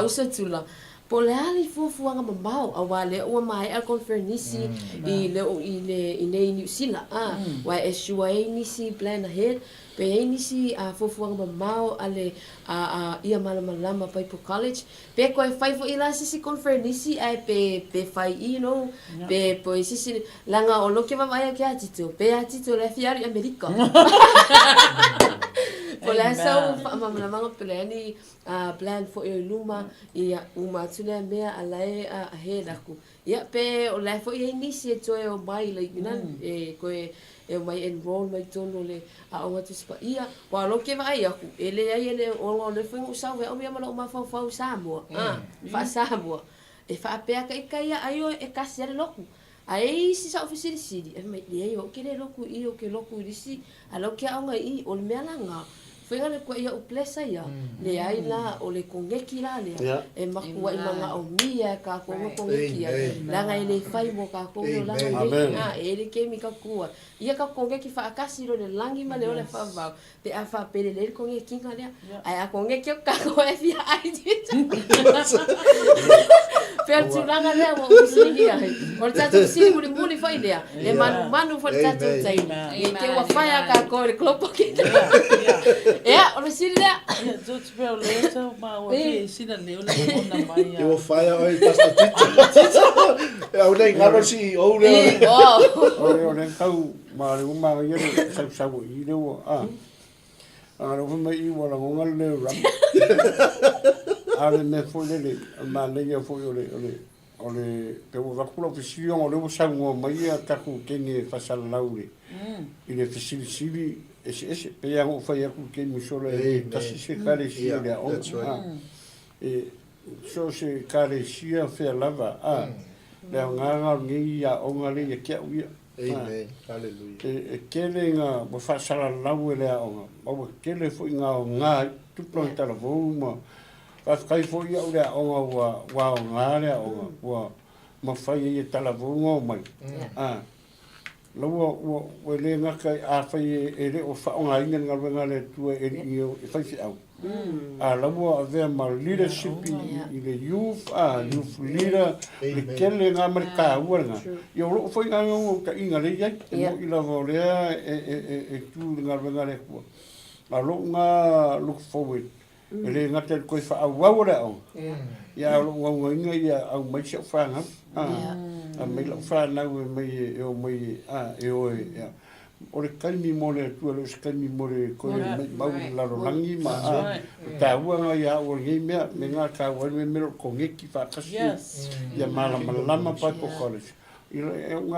uso Tula, po o le a le fuafuaga mamao aua lea ua maea le conferenisi i le i le i nei Niu Sila a, ua e sure ai nisi plan ahead pe i ai nisi fuafuaga mamao a le Ia Malamalama Bible College Pe koe fai foi la sisi conferenisi ae pe pe fai i you know pe pe sisi leaga o lo ke vaavaai ake ia Tito pe ia Tito le fia alu i Amerika. Po o le a sau faamalamalamaga pe le a ni plan foi o i luma ia uma atu lea mea a la e ahead aku. Ia pe o la e foi e i ai nisi e toe omai like you know e toe e omai enroll mai totonu o le Aoga Tusi Paia. Ua alo ke vaai aku, e leai e le ona o le foi na ou sau ai au ia ma lou mafaufau i Samoa, a, faa-Samoa. E faapea ka ika ia ai oe e kasi a le lotu. A e i isi sa ou fesilisili, e fai mai, leai o au ke le lotu i i, ou ke lotu i le isi, a la ou ke aoga i i, o le mea la na, Faiga le koe ia u blessa ia, leai la, o le koneki la lea, e makuaʻi manaʻomia e kākou ma koneki ai, leaga e le fai mo kākou le olaga nei, a e le kemi ka kua. Ia ka koneki faakasi lo le lagi ma le ola faavavau, pe a faapele lelei le konekiga lea, ae a koneki atu kākou e fia ai Pei o le tulaga lea ua ou fesiligia ai. O le tatou fesili mulimuli foi lea, e manumanu foi le tatou taimi. I te ua whai a kākou i le Global Kingdom. Ia, o le fesili lea. Ia, tu te pea o lea tau māua ki e sina leo le mona mai a. Te ua whai a oi Pastor Tito. E au nei ngaro CEO leo. O le tau ma le uma ia le sau sau i le ua. A. A le fai mai i ua lagona le leo rama. A le mea foi lele, o le manaia foi o le, o le, o le, pe ua avatu lau fesili ona o lea ua saunoa mai ia tatou teine e faasalalau i le, i le fesilisili eseese. Pei lava ona ou fai atu i le taimi sola e le tasi se ekalesia i le aoga. A, e, so o se ekalesia fea lava, a, le aoga o lenei aoga lea ia te au ia. Amen. Hallelujah. E tele nga ua faasalalau e le aoga, ma ua tele foi nga aoga i tupulaga talavou ma faafetai foi ia'u le aoga ua ua aoga le aoga ua mafai ai e talavou ona omai. A la ua ua ua le gata afai e le o faaaogaina le galuega a le Atua e alii e faifeau. A la ua avea ma leadership i le youth, a youth leader, le tele lena ma le taua lena. Ia o lou foi lena naunautaiga lea e i ai, e moni lava o lea e tu i le galuega a le Atua. A o lou lena look forward, e le gata i le toe faaauau o le aoga, ia a o lou naunautaiga ia aumai si au fanau, aumai lau fanau e omai e, a, e o e, ia. O le taimi mo le Atua e le o se taimi mo le toe maimau i le lalolagi ma a o taua na ia au o lenei mea me na taua ai le mea o le koneti faatasi ia malamalama Bible College i le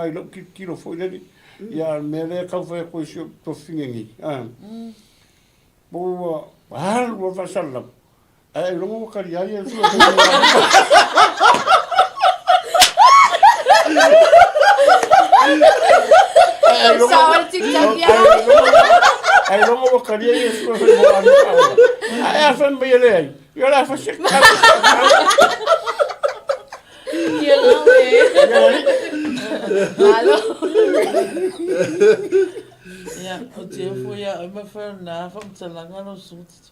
i lou tilotilo foi lele ia a o le mea lea e tau fai atu ai si ou tofiga nei a po ua alu lava faasalalau ae ailoga ua tali ai e sua Ailoga ua tali ai e sua Ae a fai mai e leai, ia o le a fai se Ia lau e. Malo. Ia, o te ofo ia au ma whai nā whamtalanga no sūtito.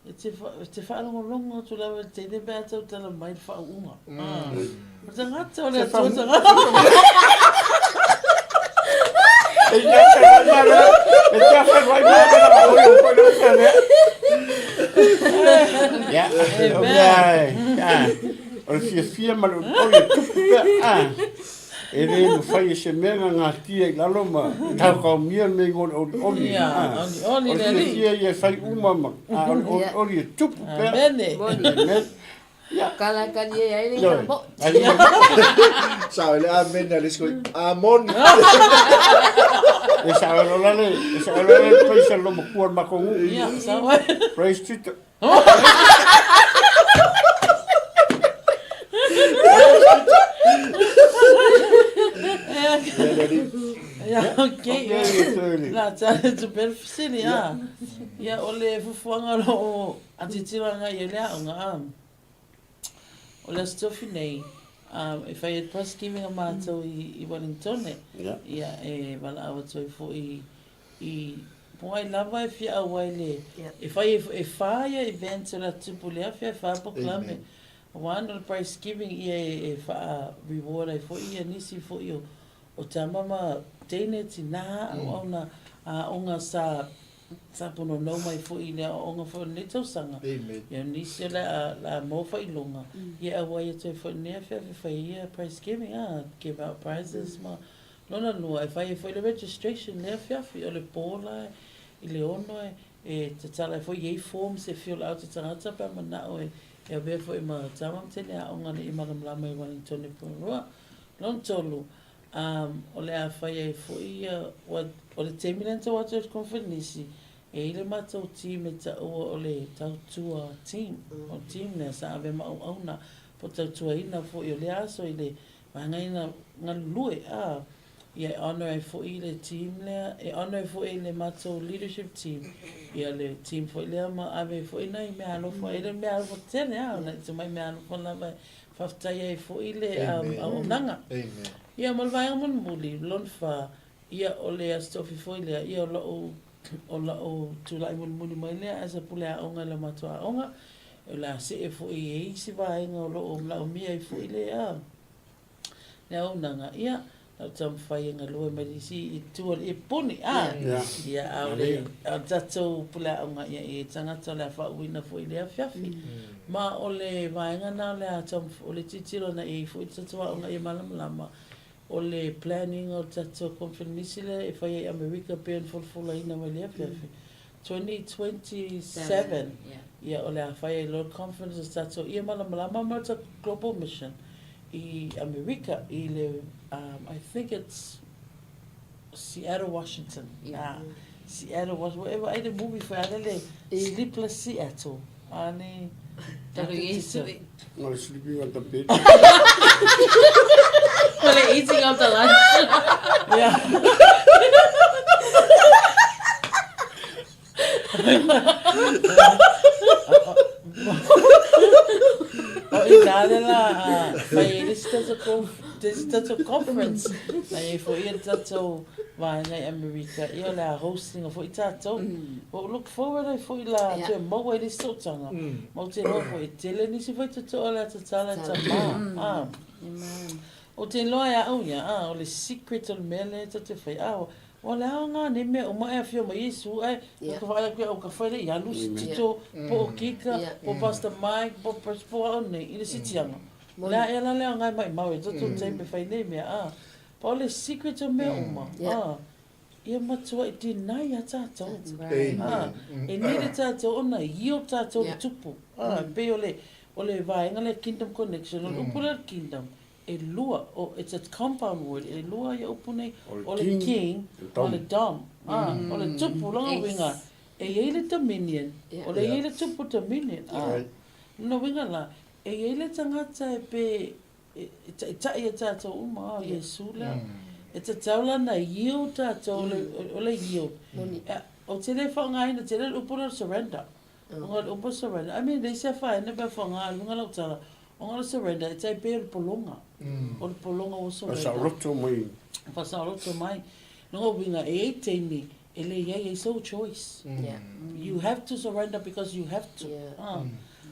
E te, e te whaalongolongo atu lava i le teine pe a tautala mai le whaauunga. Mm. O te ngata o le atua tangata. E te whai mai e te whai mai o le o le o le Ia, o mea, o le fiafia ma le olioli e tupu pea, a. E le mafai e se mea na gatia i lalo ma taotaomia le mea i le olioli. Ia, olioli le alii. O le fiafia ia e fai uma ma, a o le olioli e tupu pea. Amene. Amen. Ia. Kala kali e ai le ina mo. Sao le amene a le isi koe, amoni. E sao lola le, e sao lola le praise a le lomakua o le matou nuu. Ia, sao ai. Praise Tito. Ia, okay. La tale tu per fesili, a. Ia, o le fufuaga o loo a titilo agai i ai le aoga, a. O le Aso Tofi nei, e whai e Thanksgiving a mātou i Wellingtone. Ia, e walaau atu ai foi i po ai lava e fia auai le e whai e whā ia events o le atupu le awhia e whā polokalame. One o le prize giving ia e wha reward ai foi ia nisi foi o o tama ma teine tinā auauna aoga sa sa pononou mai foi i le aoaoga foi o lenei tausaga. Ia nisi o le a le a maua faailoga ia e auai atu ai foi i lenei afiafi e fai ai ia prize giving a give out prizes ma Lona lua, e fai ai foi le registration i lea afiafi, o le po la i le 6 e tatala ai foi, i ai forms e fill out e tagata pe a manao e avea foi ma tama ma teine aoga ina ia malamalama i Wellington e Porirua. Lona tolu, o le a fai ai foi ia, o le taimi lea na tau atu ai le conference, e i ai le matou team e taua o le Tautua Team, o le team lea sa avea ma auauna po o tautuaina foi o lea aso i le Vaega ina galulue, a, ia e honour ai foi le team lea, e honour ai foi le matou leadership team, ia le team foi lea ma ave ai foi nai meaalofa, e le o meaalofa tele a, o nai tamai meaalofa lava e faafetai ai foi le auaunaga. Ia ma le vaega mulimuli, lona fa, ia o le Aso Tofi foi lea, ia o lou, o lau tulai mulimuli mai lea as a pule aoga i la matou aoga, O le a see foi i isi vaega o lo o manaomia ai foi le a le auaunaga, ia, na o taumafai e galue mai le isi i tua o le iepuni, a, ia, a o le, a o le tatou puleaoga, ia, e tagata o le a faauuina foi i le afiafi. Ma o le vaega na o le a taumafai, o le tilotilo ana i ai foi le tatou aoga ia malamalama, o le plan ina o le tatou konferenisi lea e fai ai i Amerika pei ona folafolaina mai i le afiafi, 2027, ia o le a fai ai loa le conference a tatou ia malamalama ma le tatou global mission i Amerika i le I think it's Seattle, Washington. Seattle, Washington. Ua e vaai le movie foi a lea le Sleepless Seattle. A ne. Talu i sui. No, sleeping on the bed. O le eating of the lunch. Yeah. O i nā le la a fai ai le isi tatou le isi tatou conference na i ai foi ia le tatou vaega i Amerika ia o le a host ina foi tatou. Ua ou look forward ai foi la toe maua ai le isi sootaga ma ou te iloa foi e tele nisi faitotoa o le a tatala e tama a. Ou te iloa e au ia a o le secret o le mea lea tatou te fai a O le aoga nei mea uma e afio mai Iesu ae ka vaai atu ia au ka whai le i alu si tito po o Kika po Pastor Mike po Pres po au nei i le sitianga. O le a ea la le aoga e maimau e toto taimi e whai nei mea a. Pa o le secret o mea uma a. Ia matuaʻi deny iā tātou. That's right. Ā, e nele tātou ona yield tātou i le tupu. Ā, e pei o le, o le vaega lea Kingdom Connection, o le upu lea o le kingdom, e lua, o, it's a compound word, e lua ia upu nei, o le king ma le dom. Ā, o le tupu, lona uiga, e i ai le dominion, o le i ai le tupu dominion. Ā, lona uiga la, e i ai le tagata e pe, E taitai e tātou uma, o Iesu lea. E tatau la na yield tātou, o le yield. O te le whaongaina, te le upu lea surrender. O ngā upu surrender. I mean, le isi a whaena pea whaonga, a lunga lau tala, o ngā surrender, e tai pea o le polonga. O le polonga o surrender. Whasaoloto mai. Whasaoloto mai. Nonga winga, e ei teimi, e le iai ei sou choice. You have to surrender because you have to.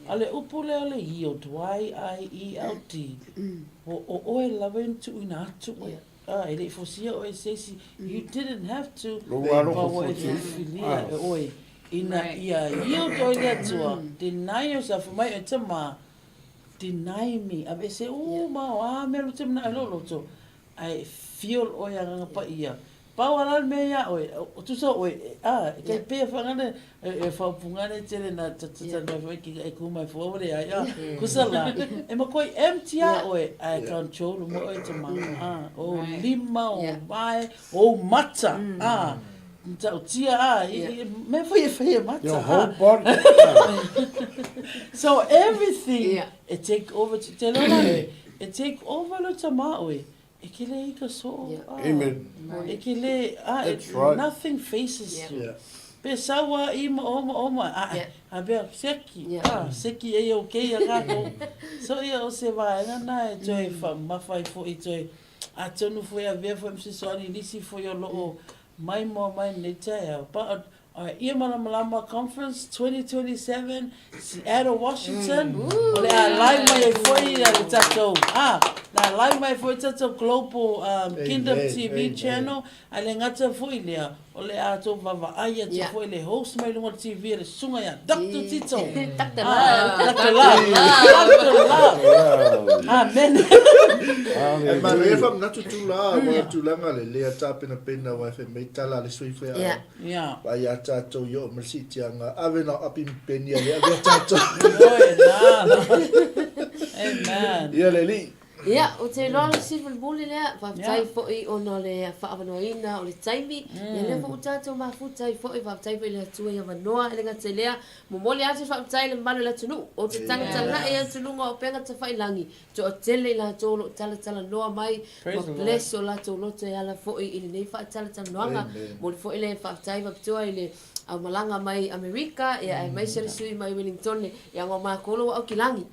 A le upu lea o le yield, Y-I-E-L-D, o, o oe lava e tuuina atu oe. A, e le i fosia oe e se isi. You didn't have to, Lou alofa ma ua e fosi. filifilia e oe. Ina ia yield oe i le Atua, deny yourself, fai mai oe, Tama, deny me, aveese uma o a mea loto e manaʻo i lou loto, Ae feel oe agaga paia. Pau a la le mea ia oe, o tusa oe, a, e kai pea whangana, e whaupungane tele na ta ta ta mai ki e ku mai fua wale ai, a, kusa la, e ma koi empty a oe, ae control mo oe te ma, a, o lima, o mae, o mata, a, ta'utia, a, mea foi e whai e mata, Your whole body. So everything, e take over, te leo la e, E take over lo tama oe, e ke le i ka soo. Yeah. Amen. E ke le, a, That's right. nothing faces Yeah. you. Yeah. Pe saua i ma oma oma, a, Yeah. a bea, seki, Yeah. a, seki e o kei a kako. So ia o se vaega na e toe whamawhai fo i toe, a tonu fo ia vea fo msisoani nisi fo ia loo mai moa mai nei taeao. But Alright, Ia Malamalama Conference 2027, Seattle, Washington. O le a live mai ai foi ia le tatou, ah, na live mai foi tatou Global Kingdom Amen, TV amen. channel. A le gata foi lea, o le a tou vaavaai atu Yeah. foi le host mai luga o le TV le susuga ia Dr. Tito. Dr. Ah, Love. Dr. Love. Dr. Love. Amen. E manaia whamanatu tū la, wa tūlanga le lea tāpenapena wa whai mei tala le sui whea. Yeah. Yeah. Vai a tātou i o malisitianga, ave na api mpeni a le ave a tātou. Oi, na. Amen. Ia le li. Ia, ou te iloa le fesili mulimuli lea, faafetai Yeah. foi ona o le faaavanoaina o le taimi, ia lea foi ua tatou mafuta ai foi, faafetai foi i le Atua i avanoa e le gata i lea, momoli atu le faafetai i le mamalu o le atunuu, o te tagatagai atu luga o upega tafailagi, toatele i latou o lo o talatalanoa mai, Praise ua the Lord. bless o latou loto e ala foi i lenei faatalatalanoaga, Amen. momoli foi le faafetai faapitoa i le aumalaga mai Amerika, ia aemaise le sui mai Wellingtone, ia ngā mākou lo au ki langi.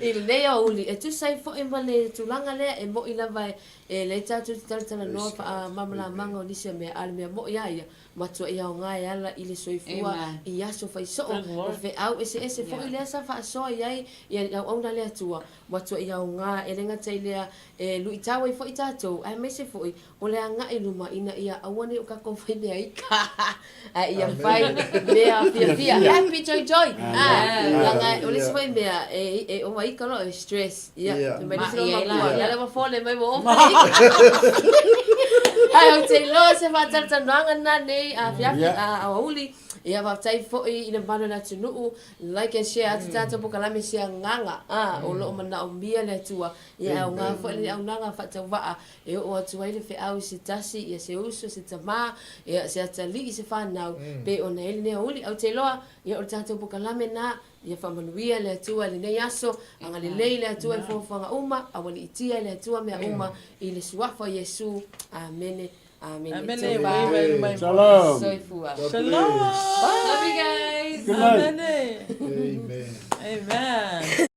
I lenei aoauli, e tusa ai foi ma le tulaga lea e mo'i lava e leai tatou te talatalanoa faamalamalamaga o nisi o mea, a o le mea mo'i lava ia, matua i aoga e ala i le soifua i aso faisoo, o feau eseese foi lea sa faasoa i ai ia le auauna a le Atua, matua i aoga e le gata i lea e luitau ai foi tatou, aemaise foi O le agai i luma ina ia aua nei o kakou fai mea ika, ae ia fai mea fiafia. Happy joy joy! Leaga o le isi foi mea e ova ika loa e stress. Ia, fai mai le isi loa makua, ia le ua fole mai ua ova ika. Ae ou te iloa se faatalatalanoaga lena nei afiafi aoauli. Ia faafetai foi i le mamalu o le atunuu, like and share atu tatou polokalame se agaga o lo o manaomia le Atua. Ia e aoga foi le auaunaga faatauvaa E oo atu ai le feau i se tasi, ia se uso, se tamā, ia se atalii, se fanau, pei ona i ai lenei aoauli. Ou te iloa, ia o le tatou polokalame lena, ia faamanuia le Atua i lenei aso, agalelei le Atua i fuafuaga uma, aualiitia e le Atua mea uma i le Suafa o Iesu. Amene. Amene. Amene. Tauva. Shalom. Soifua. Shalom. Love you guys. Good night. Amene. Amen. Amen.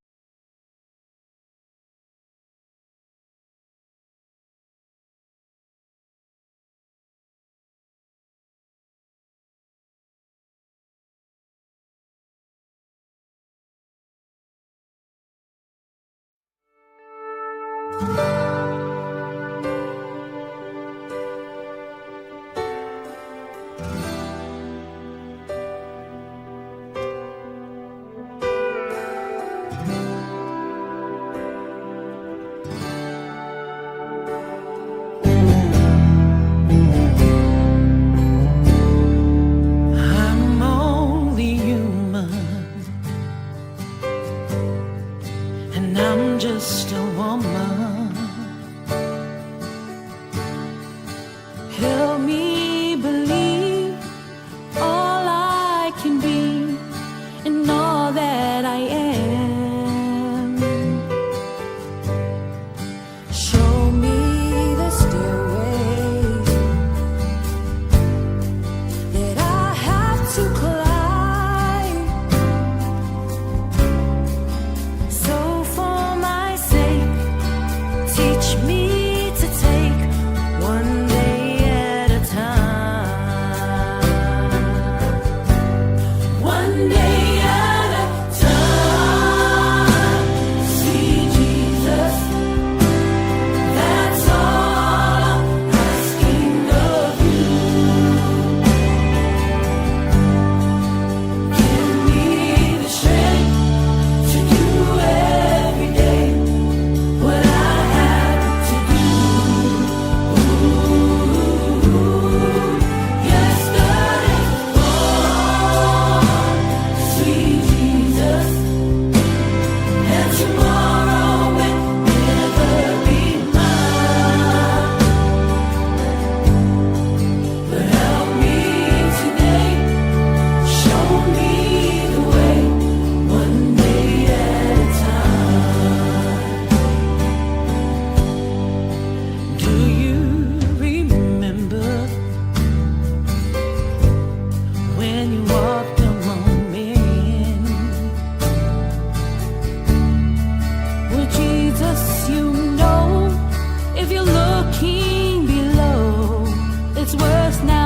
us now.